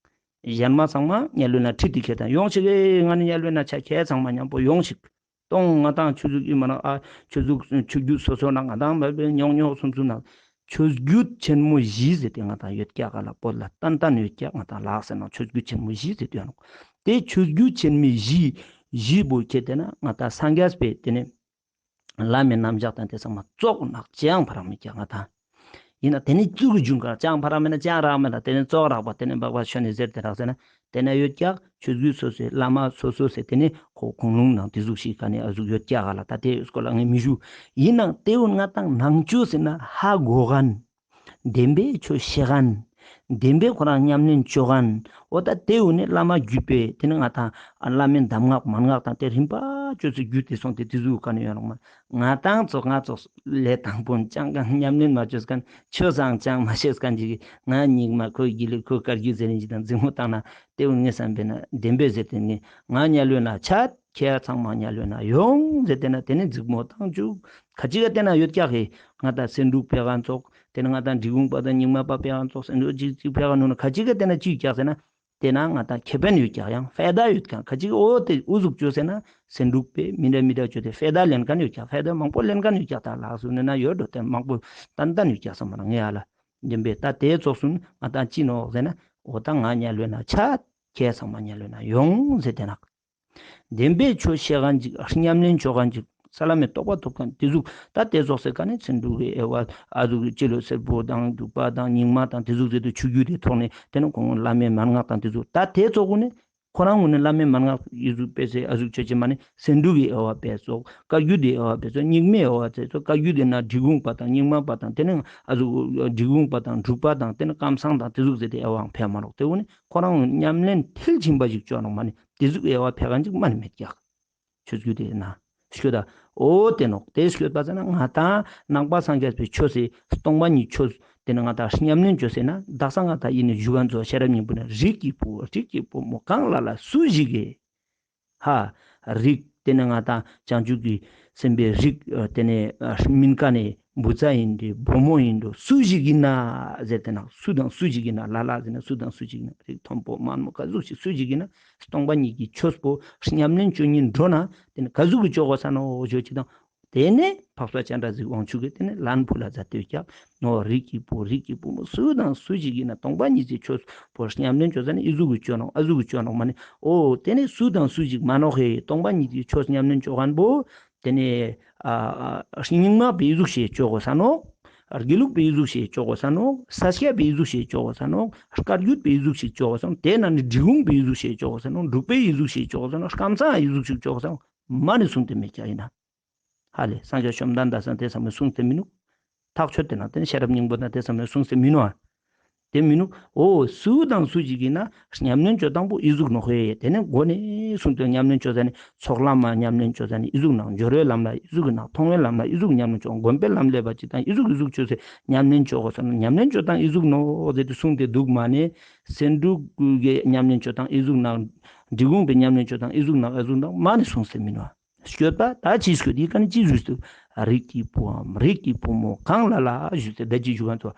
གཞན་མ་ཚང་མ་དམྱལ་བའི་ནང་ཁྲིད་དེ་ཁྱེར་དང་ཡོང་ཞིག་ཨེ་ང་ནི་དམྱལ་བའི་ནང་ཆ་ཁྱེད་ཚང་མ་མཉམ་པོ་ཡོང་ཞིག། ཏོང་ང་ཏང་ཆོས་ལུགས་ཨི་མ་ན་ཨ་ཆོས་ལུགས་ཆོས་བརྒྱུད་སོ་སོ་ན་ང་ཏང་མ་བེ་ཉོག་ཉོག་སུམ་སུམ་ན་ཆོས་བརྒྱུད་ཆེན་མོ་བཞི་ཟེར་ཏེ་ང་ཏང་ཡོད་ཀྱག་ག་ལ། བོད་ལ་ཏན་ཏན་ཡོད་ཀྱག། ང་ཏང་ལགས་ཟེར་ན་ཆོས་བརྒྱུད་ཆེན་མོ་བཞི་ཟེར་ཏེ་ཡོད་ནོག། ཏེ་ཆོས་བརྒྱུད་ཆེན་མོ་བཞི་བཞི་བོ་ཁྱེར་ཏེ་ན་ང་ཏང་སངས་རྒྱས་པའི་ཏེ་ནེ་བླ་མའི་རྣམ་གཞག་དང་ཏེ་ཚང་མ་ཙོགས་ནག་ཅང་ཕ་རག་མེད་ཀྱག་ང་ཏང་། ཨིན་ན་ཏེ་ནེ་ཙོགས་ཀྱི་འབྱུང་ཁུངས་ཅང་ཕ་རག་མེད་ན་ཅང་རག་མེད་ན་ཏེ་ནེ་ཙོགས་རག་པ་ཏེ་ནེ་འབག་པ་ཤོ་ནེ་ཟེར་ཏེ་རག་ཟེར་ན་ཏེ་ན་ཡོད་ཀྱག་ཆོས་བརྒྱུད་སོ་སོའི་བླ་མ་སོ་སོ་ཟེར་ཏེ་ནེ་ཁོ་ཁུངས་ལུང་ནང་ཏེ་ཟུག་ཤིག་ག་ནེ་ཨ་ཟུག་ཡོད་ཀྱག་ག་ལ། ད་ཏེ་སྐོར་ལ་ངས་མི་ཞུ། ཨིན་ནའང་ཏེ་འོ་ན་ང་ཏང་ནང་ཆོས་ཟེར་ན་ཧ་གོ་ཁན། བདེན་པའི་ཆོས་ཤེས་ཁན། བདེན་པའི་ཁོ་རང་ཉམས་ལེན་ཅོ་ཁན། འོ་ད་ཏེ་འོ་ནི་བླ་མ་བརྒྱུད་པའི་ཏེ་ནེ་ང་ཏང་བླ་མའི་གདམས་ངག་མན་ངག་དང་ཏེ་རིམ་པ་ཅོས་སེ་བརྒྱུད་དེ་སོང་སྟེ་ཏེ་ཟུག་ག་ནེ་ཡོད་ནོག་མ། ང་ཏང་ཙོགས་ང་ཙོགས་ལས་དང་པོ་ཅང་གང་ཉམས་ལེན་མ་ཅོས་ཁན་ཆོས་སང་ཅང་མ་ཤེས་ཁན་ཅིག་གི་ང་རྙིང་མ་ཁོ་དགེ་ལུགས་ཁོ་བཀའ་བརྒྱུད་ཟེར་ནི་ཅིག་དང་འཛིང་མོ་བཏང་ན་ཏེ་འོ་ངས་བསམ་པས་ན་བདེན་པས་ཟེར་ཏེ་ངས་ང་དམྱལ་བའི་ནང་ཆ་ཁྱེད་ཚང་མ་དམྱལ་བའི་ནང་ཡོང་ཟེར་ཏེ་ན་ཏེ་ནེ་འཛིང་མོ་བཏང་བཅུག། ཁ་ཅིག་ག་ཏེ་ན་ཡོད་ཀྱག་ཧེ། ང་ཏང་སེ་འབྲུག་པའི་ཁ་ཙོགས་ཏེ་ནེ་ང་ཏང་འབྲི་གུང་པ་དང་རྙིང་མ་པ་པའི་ཁ་ཙོགས་སེ་འབྲུག་ཅིག་ཅིག་པའི་ཁ་ནོ་ན་ཁ་ཅིག་ག་ཏེ་ན་ཅི་ཡོད་ཀྱག་ཟེར་ན། ཏེ་ན་ང་ཏང་ཁེ་ཕན་ཡོད་ཀྱག་ཡང་ཕའི་ད་ཡོད་ཀྱག། ཁ་ཅིག་འོ་ཏེ་འུ་ཟུག་ཅོས་ཟེར་ན་སེ་འབྲུག་པའི་མི་འདྲ་མི་འདྲ་ཅོས་ཏེ་ཕའི་ད་ལེན་ཁན་ཡོད་ཀྱག། ཕའི་ད་མང་པོ་ལེན་ཁན་ཡོད་ཀྱག། ད་ལགས་སུ་ནེ་ན་ཡོད་འགྲོ་ཏེ་མང་པོ་ཏན་ཏན་ཡོད་ཀྱག་སམ་མ་ན་ངས་ཨ་ལ། བདེན་པས་ད་ཏེ་ཙོགས་སུ་ང་ཏང་ཅི་ནོག་ཟེར་ན་འོ་ད་ང་དམྱལ་བའི་ནང་ཆ་ཁྱེད་ཚང་མ་དམྱལ་བའི་ནང་ཡོང་ཟེར་ཏེ་ན། བདེན་པའི་ཆོས་ཤེས་ཁན་ཅིག་ཉམས་ལེན་ཅོ་ཁན་ཅིག་ས་ལམ་མི་རྟོགས་པ་ཐོབ་ཁན་ཏེ་ཟུག་ད་ཏེ་ཙོགས་སེ་ག་ནེ་སེ་འབྲུག་གི་ཨེ་བ་ཨ་ཟུག་གི་སྤྱི་ལོ་སེར་པོ་དང་འབྲུག་པ་དང་རྙིང་མ་དང་ཏེ་ཟུག་ཟེར་ཏེ་ཆོས་བརྒྱུད་དེ་ཐོག་ནེ་ཏེ་ནེ་ཁོང་བླ་མའི་མན་ངག་དང་ཏེ་ཟུག་ད་ཏེ་ཙོགས་གུན་ནི་ ཁོ་རང་ངོས་ནས་བླ་མའི་མན་ངག་ཨི་ཟུག་སྤེལ་སེ་ཨ་ཟུག་ཆོས་ཅན་མ་ནེ་སེ་འབྲུ་གི་དབྱེ་བ་སྤེལ་སོག། བཀའ་བརྒྱུད་དེ་དབྱེ་བ་སྤེལ་སོག། རྙིང་མའི་དབྱེ་བ་སྤེལ་སོག། བཀའ་བརྒྱུད་དེ་ན་འབྲི་གུང་པ་དང་རྙིང་མ་པ་དང་དེ་ནས་ཨ་ཟུག་འབྲི་གུང་པ་དང་འབྲུག་པ་དང་དེ་ནས་ཀམ་ཚང་དང་དེ་ཟུག་ཟེར་ཏེ་དབྱེ་བའང་ཕེ་མ་ནོག། དེ་འོ་ནི་ཁོ་རང་ངོས་ནས་ཉམས་ལེན་མཐིལ་ཕྱིན་པ་ཞིག་ཅོ་ནོག་མ་ནེ་དེ་ཟུག་དབྱེ་བ་ཕེ་མཁན་ཅིག་མ་ནེ་མེད་ཀྱག། ཆོས་བརྒྱུད་དེ་ན་ཤོད་ད། འོ་དེ་ནོག། དེ་ཤོད་པ་ཟེར་ན་ང་དང་ནང་པ་སངས་རྒྱས་པའི་ཆོས་སི་སྟོང་པ་ཉིད་ཆོས་དེ་ནི་ང་དང་ཉམས་ལེན་ཅོ་ཟེར་ན་དག་ས་ང་དང་ཡིན་ནི་ཞུ་བ་ཚོ་ཤེས་རབ་སྙིང་པོ་ན་རིགས་ཀྱི་བུ་རིགས་ཀྱི་བུ་མོ་གང་ལ་ལ་སུ་ཞིག་གིས། ཧ། རིགས་དེ་ནི་ང་དང་བྱང་ཆུབ་ཀྱི་སེམས་དཔའི་རིགས་དེ་ནི་སྨིན་མཁན་ནི་བུ་ཚ་ཡིན་འགྲོ་བུ་མོ་ཡིན་འགྲོ་སུ་ཞིག་ཡིན་ན་ཟེར་ཏེ་ན་སུ་དང་སུ་ཞིག་ཡིན་ན་ལ་ལ་ཟེར་ན་སུ་དང་སུ་ཞིག་ཡིན་ན་རིགས་མཐོན་པོ་དམའ་མོ་ག་ཟུག་ཞིག་སུ་ཞིག་ཡིན་ན། སྟོང་པ་ཉིད་ཀྱི་ཆོས་པོ་ཉམས་ལེན་ཅོ་ཉིན་འགྲོ་ན་དེ་ནི་ག་ཟུག་གི་ཅོ་དགོས་ས་ནོག་ཞུ་ཅིག་དང་། དེ་ནས་འཕགས་པ་སྤྱན་རས་གཟིགས་དབང་ཕྱུག་གིས་དེ་ནི་ལན་ཕུལ་ལ་མཛད་དེ་ཀྱག། ནོ་རིགས་ཀྱི་བུ་རིགས་ཀྱི་བུ་མོ་སུ་དང་སུ་ཞིག་ཡིན་ན་སྟོང་པ་ཉིད་ཀྱི་ཆོས་པོ་ཉམས་ལེན་ཅོ་ས་ནི་ཨི་ཟུག་གི་ཅོ་ནོག་ཨ་ཟུག་གི་ཅོ་ནོག་མ་ནི་འོ་དེ་ནི་སུ་དང་སུ་ཞིག་མ་ནོག་ཧེ། སྟོང་པ་ཉིད་ཀྱི་ཆོས་ཉམས་ལེན་ཅོ་མཁན་པོ་དེ་ནི་ཨ་རྙིང་མ་པའི་ཨི་ཟུག་ཞིག་ཅོ་དགོས་ས་ནོག། དགེ་ལུགས་པའི་ཨི་ཟུག་ཞིག་ཅོ་དགོས་ས་ནོག། ས་སྐྱ་པའི་ཨི་ཟུག་ཞིག་ཅོ་དགོས་ས་ནོག། བཀའ་བརྒྱུད་པའི་ཨི་ཟུག་ཞིག་ཅོ་དགོས་ས་ནོག། དེ་ན་ནི་འབྲི་གུང་པའི་ཨི་ཟུག་ཞིག་ཅོ་དགོས་ས་ནོག། འབྲུག་པའི་ཨི་ཟུག་ཞིག་ཅོ་དགོས་ས་ནོག། ཀམ་ཚང་ཨི་ཟུག་ཞིག་ཅོ་དགོས་ས་ནོག་མ་ནི་གསུངས་ཏེ་མེད་ཀྱག་ཡིན་ན། ཧ་ལེ་སངས་རྒྱས་བཅོམ་ལྡན་འདས་སང་དེ་ཚང་མས་གསུངས་ཏེ་མི་ནུག། ཐག་ཆོད་དེ་ན་དེ་ནི་ཤེས་རབ་སྙིང་པོ་དང་དེ་ཚང་མས་གསུངས་ཏེ་མི་ནུག་ཨ། དེ་མི་ནུག། འོ་སུ་དང་སུ་ཞིག་ཡིན་ན་ཉམས་ལེན་ཅོ་སྟངས་པོ་ཨི་ཟུག་ནོག་ཧེ། དེ་ནི་འགོ་ནས་གསུངས་ཏེ་ཉམས་ལེན་ཅོ་ས་ནི་ཚོགས་ལམ་མ་ཉམས་ལེན་ཅོ་ས་ནི་ཨི་ཟུག་ནང་སྦྱོར་བའི་ལམ་ལ་ཨི་ཟུག་གི་ནང་མཐོང་བའི་ལམ་ལ་ཨི་ཟུག་ཉམས་ལེན་ཅོ་སྒོམ་པའི་ལམ་ལས་པ་ཅིག་དང་ཨི་ཟུག་ཨི་ཟུག་ཅོ་ས་ཉམས་ལེན་ཅོ་དགོས་ས་ནོག། ཉམས་ལེན་ཅོ་སྟངས་ཨི་ཟུག་ནོག་ཟེར་ཏེ་གསུངས་ཏེ་འདུག་མ་ནི་སེ་འབྲུ་གི་ཉམས་ལེན་ཅོ་སྟངས་ཨི་ཟུག་ནང་འབྲི་གུང་པའི་ཉམས་ལེན་ཅོ་སྟངས་ཨི་ཟུག་ནང་ཨི་ཟུག་ནང་མ་ནི་གསུངས་ཏེ་མི་ནུག་ཨ། སྐྱོད་པ་ད་ཅི་སྐྱོད་དེ་ཀ་ནི་ཅི་ཞུས་ཏེ། རིགས་ཀྱི་བུའམ་རིགས་ཀྱི་བུ་མོ་གང་ལ་ལ་ཞུས་ཏེ་ད་ཅི་ཞུ་ག་ཚོ།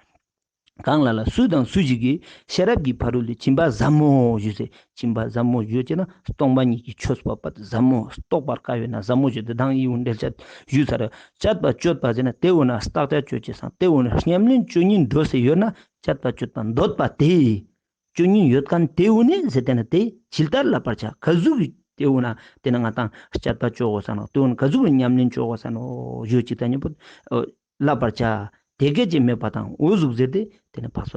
གང་ལ་ལ་སུ་དང་སུ་ཞིག་གིས་ཤེས་རབ་ཀྱི་ཕ་རོལ་ཏུ་ཕྱིན་པ་ཟབ་མོ་ཞུས་ཏེ་ཕྱིན་པ་ཟབ་མོ་ཞུ་ཅེ་ན་སྟོང་པ་ཉིད་ཀྱི་ཆོས་པོ་པ་ཟབ་མོ་རྟོགས་པར་དཀའ་བས་ན་ཟབ་མོ་ཞུས་ཏེ་དང་ཡིད་འོང་འགྲེལ་བཤད་ཞུས་ཚར། སྤྱད་པ་སྤྱོད་པ་ཟེར་ན་དེ་འོ་ན་བརྟག་དཔྱད་ཅོ་ཅེས་སང་དེ་འོ་ན་ཉམས་ལེན་ཅོ་ཉིན་འགྲོ་ཟེར་ཡོད་ན་སྤྱད་པ་སྤྱོད་པ་འདོད་པ་དེ། ཅོ་ཉིན་ཡོད་མཁན་དེ་འུ་ནི་ཟེར་ཏེ་ན་དེ་ཇི་ལྟར་བསླབ་པར་བྱ། ག་ཟུག་གི་དེ་འུ་ན་དེ་ན་ང་དང་སྤྱད་པ་ཅོ་དགོས་ས་ནོག། དེ་འུ་ན་ག་ཟུག་གི་ཉམས་ལེན་ཅོ་དགོས་ས་ནོག་ཞུ་ཅིག་དང་མཉམ་པོ་བསླབ་པར་བྱ། དེ་སྐད་ཅེས་སྨྲས་པ་དང་འོ་ཟུག་ཟེར་ཏེ་དེ་ནི་འཕགས་པ་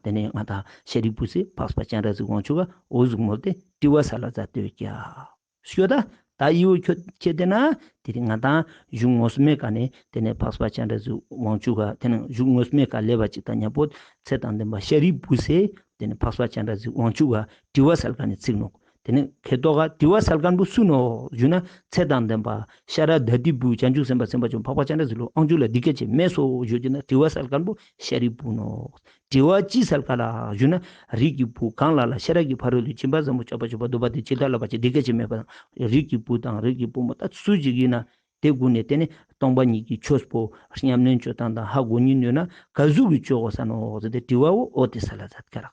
དེ་ནི་ང་དང་ཤཱ་རིའི་བུ་སི་འཕགས་པ་སྤྱན་རས་གཟིགས་དབང་ཕྱུག་ག་འོ་ཟུག་མོལ་ཏེ་དྲི་བ་སལ་ལ་མཛད་དེ་ཡོད་ཀྱག། ཤོད་ད། ད་ཡིའུ་ཁྱོད་ཁྱེད་དེ་ན་དེ་རིང་ང་དང་གཞུང་ངོ་མའི་ཀ་ནས་དེ་ནས་འཕགས་པ་སྤྱན་རས་གཟིགས་དབང་ཕྱུག་ག་དེ་ནས་གཞུང་ངོ་མའི་ཀ་ལས་པ་ཅིག་དང་མཉམ་པོ་ཚེ་དང་ལྡན་པ་ཤཱ་རིའི་བུ་སི་དེ་ནས་འཕགས་པ་སྤྱན་རས་གཟིགས་དབང་ཕྱུག་ག་དྲི་བ་སལ་ཀ་ནས་ཚིག་ནོག། དེ་ནས་ཁེ་ཏོག་ག་དྲི་བ་སལ་ཀ་བོ་སུ་ནོག་ཞུ་ན་ཚེ་དང་ལྡན་པ་ཤཱ་ར་དྭ་ཏིའི་བུ་བྱང་ཆུབ་སེམས་དཔའ་སེམས་དཔའ་ཆེན་པོ་འཕགས་པ་སྤྱན་རས་གཟིགས་ལུ་དབང་ཕྱུག་ལ་འདི་སྐད་ཅེས་སྨྲས་སོ་ཞུ་ཅེ་ན་དྲི་བ་སལ་ཀ་བོ་ཤཱ་རིའི་བུ་ནོག། དྲི་བ་ཅི་སལ་ཀ་ལ་ཞུ་ན། རིགས་ཀྱི་བུ་གང་ལ་ལ་ཤེས་རབ་ཀྱི་ཕ་རོལ་ཏུ་ཕྱིན་པ་ཟབ་མོ་སྤྱད་པ་སྤྱོད་པ་འདོད་པ་དེ་ཇི་ལྟར་བསླབ་པར་བྱ། དེ་སྐད་ཅེས་སྨྲས་པ་དང་། རིགས་ཀྱི་བུ་དང་རིགས་ཀྱི་བུ་མོ་ད་སུ་ཞིག་ཡིན་ན་དེ་ཀུན་ནས་དེ་ནི་སྟོང་པ་ཉིད་ཀྱི་ཆོས་པོ་ཉམས་ལེན་ཅོ་སྟངས་དང་ཧ་གོ་ཉིན་ཡོད་ན་ག་ཟུག་གི་ཅོ་དགོས་ས་ནོག་ཟེར་ཏེ་དྲི་བ་བོ་འོ་དེ་སལ་ལ་མཛད་ཀྱག་རག།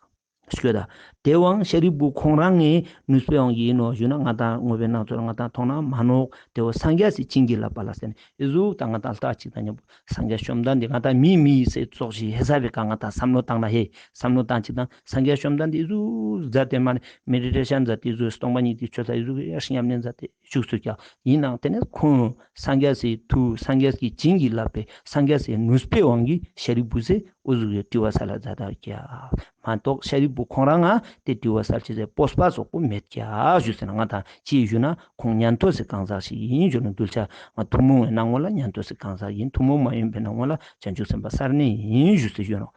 ཤོད་ད། དེ་བོའང་ཤཱ་རིའི་བུ་ཁོང་རང་ངི་ནུས་པའི་དབང་གིས་ཡིན་ནོག་ཞུ་ན་ང་དང་ངོ་བོའི་སྣང་ཚུལ་ང་དང་མཐོང་ན་མ་ནོག། དེ་བོ་སངས་རྒྱས་སི་བྱིན་གྱིས་བརླབས་པ་ལ་ཟེར་ནས་ཨི་ཟུག་དང་ང་དང་ལྟ་ཅིག་དང་མཉམ་པོ། སངས་རྒྱས་བཅོམ་ལྡན་འདས་ང་དང་མི་མི་ཟེར་ཙོགས་ཤིག་ཧེ་ས་བའི་ཀ་ང་དང་བསམ་བློ་བཏང་ན་ཧེ། བསམ་བློ་བཏང་ཅིག་དང་སངས་རྒྱས་བཅོམ་ལྡན་འདས་ཨི་ཟུག་མཛད་དེ་མ་ནི་མེ་ཌི་ཊེ་ཤན་མཛད་དེ་ཨི་ཟུག་སྟོང་པ་ཉིད་ཀྱི་ཆོས་ལ་ཨི་ཟུག་ཡར་ཉམས་ལེན་མཛད་དེ་བཞུགས་སུ་བཅུག་ཡིན་ནའང་དེ་ནས་ཁོང་སངས་རྒྱས་སི་ཐུགས་སངས་རྒྱས་ཀྱི་བྱིན་གྱིས་བརླབས་པའི་སངས་རྒྱས་སི་ནུས་པའི་དབང་གིས་ཤཱ་རིའི་བུ་སི་ཨི་ཟུག་ཡར་དྲི་བ་སལ་ལ་མཛད་དེ་ཡོད་ཀྱག། མ་གཏོགས་ཤཱ་རིའི་བུ་ཁོང་རང་ང་དེ་དྲི་བ་སལ་ཅེས་སི་སྤོབས་པ་སོག་པོ་མེད་ཀྱག་ཞུ་ཟེར་ན་ང་དང་ཅི་ཞུ་ན་ཁོང་ཉན་ཐོས་སི་གང་ཟག་ཞིག་ཡིན་ཞུ་ན་གདུལ་བྱ་ང་ཐུན་མོང་བའི་སྣང་ངོ་ལ་ཉན་ཐོས་སི་གང་ཟག་ཡིན། ཐུན་མོང་མ་ཡིན་པའི་སྣང་ངོ་ལ་བྱང་ཆུབ་སེམས་དཔའ་ས་གནས་ཡིན་ཞུ་ཟེར་ཞུ་ནོག།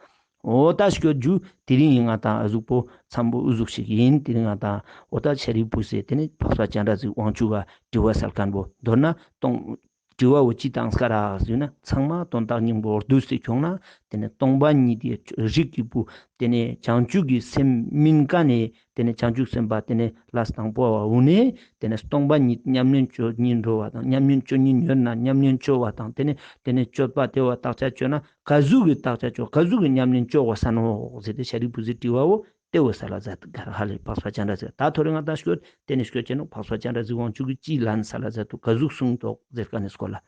འོ་ད་སྐྱོད་རྒྱུ་དེ་རིང་ཡིན་ང་དང་ཨ་ཟུག་པོ་འཚམས་པོ་ཨུ་ཟུག་ཞིག་ཡིན། དེ་རིང་ང་དང་འོ་ད་ཤཱ་རིའི་བུ་སི་དེ་ནི་འཕགས་པ་སྤྱན་རས་གཟིགས་དབང་ཕྱུག་ག་དྲི་བ་སལ་མཁན་པོ་མདོར་ན་སྟོང་དྲི་བ་བོ་ཅི་བཏང་ས་རག་ཟེར་ན་ཚང་མ་དོན་དག་སྙིང་པོ་བསྡུས་ཏེ་ཁྱོང་ན་དེ་ནི་སྟོང་པ་ཉིད་དེ་རིགས་ཀྱི་བུ་དེ་ནི་བྱང་ཆུབ་ཀྱི་སེམས་སྨིན་མཁན་ནི་དེ་ནི་བྱང་ཆུབ་སེམས་དཔའ་དེ་ནི་ལས་དང་པོ་བ་འོ་ནི་དེ་ནི་སྟོང་པ་ཉིད་ཉམས་ལེན་ཅོ་ཉིན་འགྲོ་བ་དང་ཉམས་ལེན་ཅོ་ཉིན་ཡོད་ན་ཉམས་ལེན་ཅོ་བ་དང་དེ་ནི་དེ་ནི་སྤྱོད་པ་དེ་བ་བརྟག་དཔྱད་ཅོ་ན་ག་ཟུག་གི་བརྟག་དཔྱད་ཅོ་ག་ཟུག་གི་ཉམས་ལེན་ཅོ་དགོས་ས་ནོག་ཟེར་ཏེ་ཤཱ་རིའི་བུ་སི་དྲི་བ་བོ་དེ་བོ་སལ་ལ་མཛད་དེ་ག་རག་ཧ་ལེ། འཕགས་པ་སྤྱན་རས་གཟིགས་ད་ཐོ་རེ་ང་དང་སྐྱོད་དེ་ནི་སྐྱོད་ཅེ་ནོག། འཕགས་པ་སྤྱན་རས་གཟིགས་དབང་ཕྱུག་གི་ཅི་ལན་སལ་ལ་མཛད་དུ་ག་ཟུག་གསུངས་ཏོག་ཟེར་མཁན་ནི་སྐོར་ལ།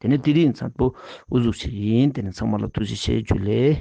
དེ་ནི་དེ་རིང་འཚམས་པོ་ཨུ་ཟུག་ཞིག་ཡིན། དེ་ནི་ཚང་མ་ལ་ཐུགས་རྗེ་ཆེ་ཇུ་ལེ།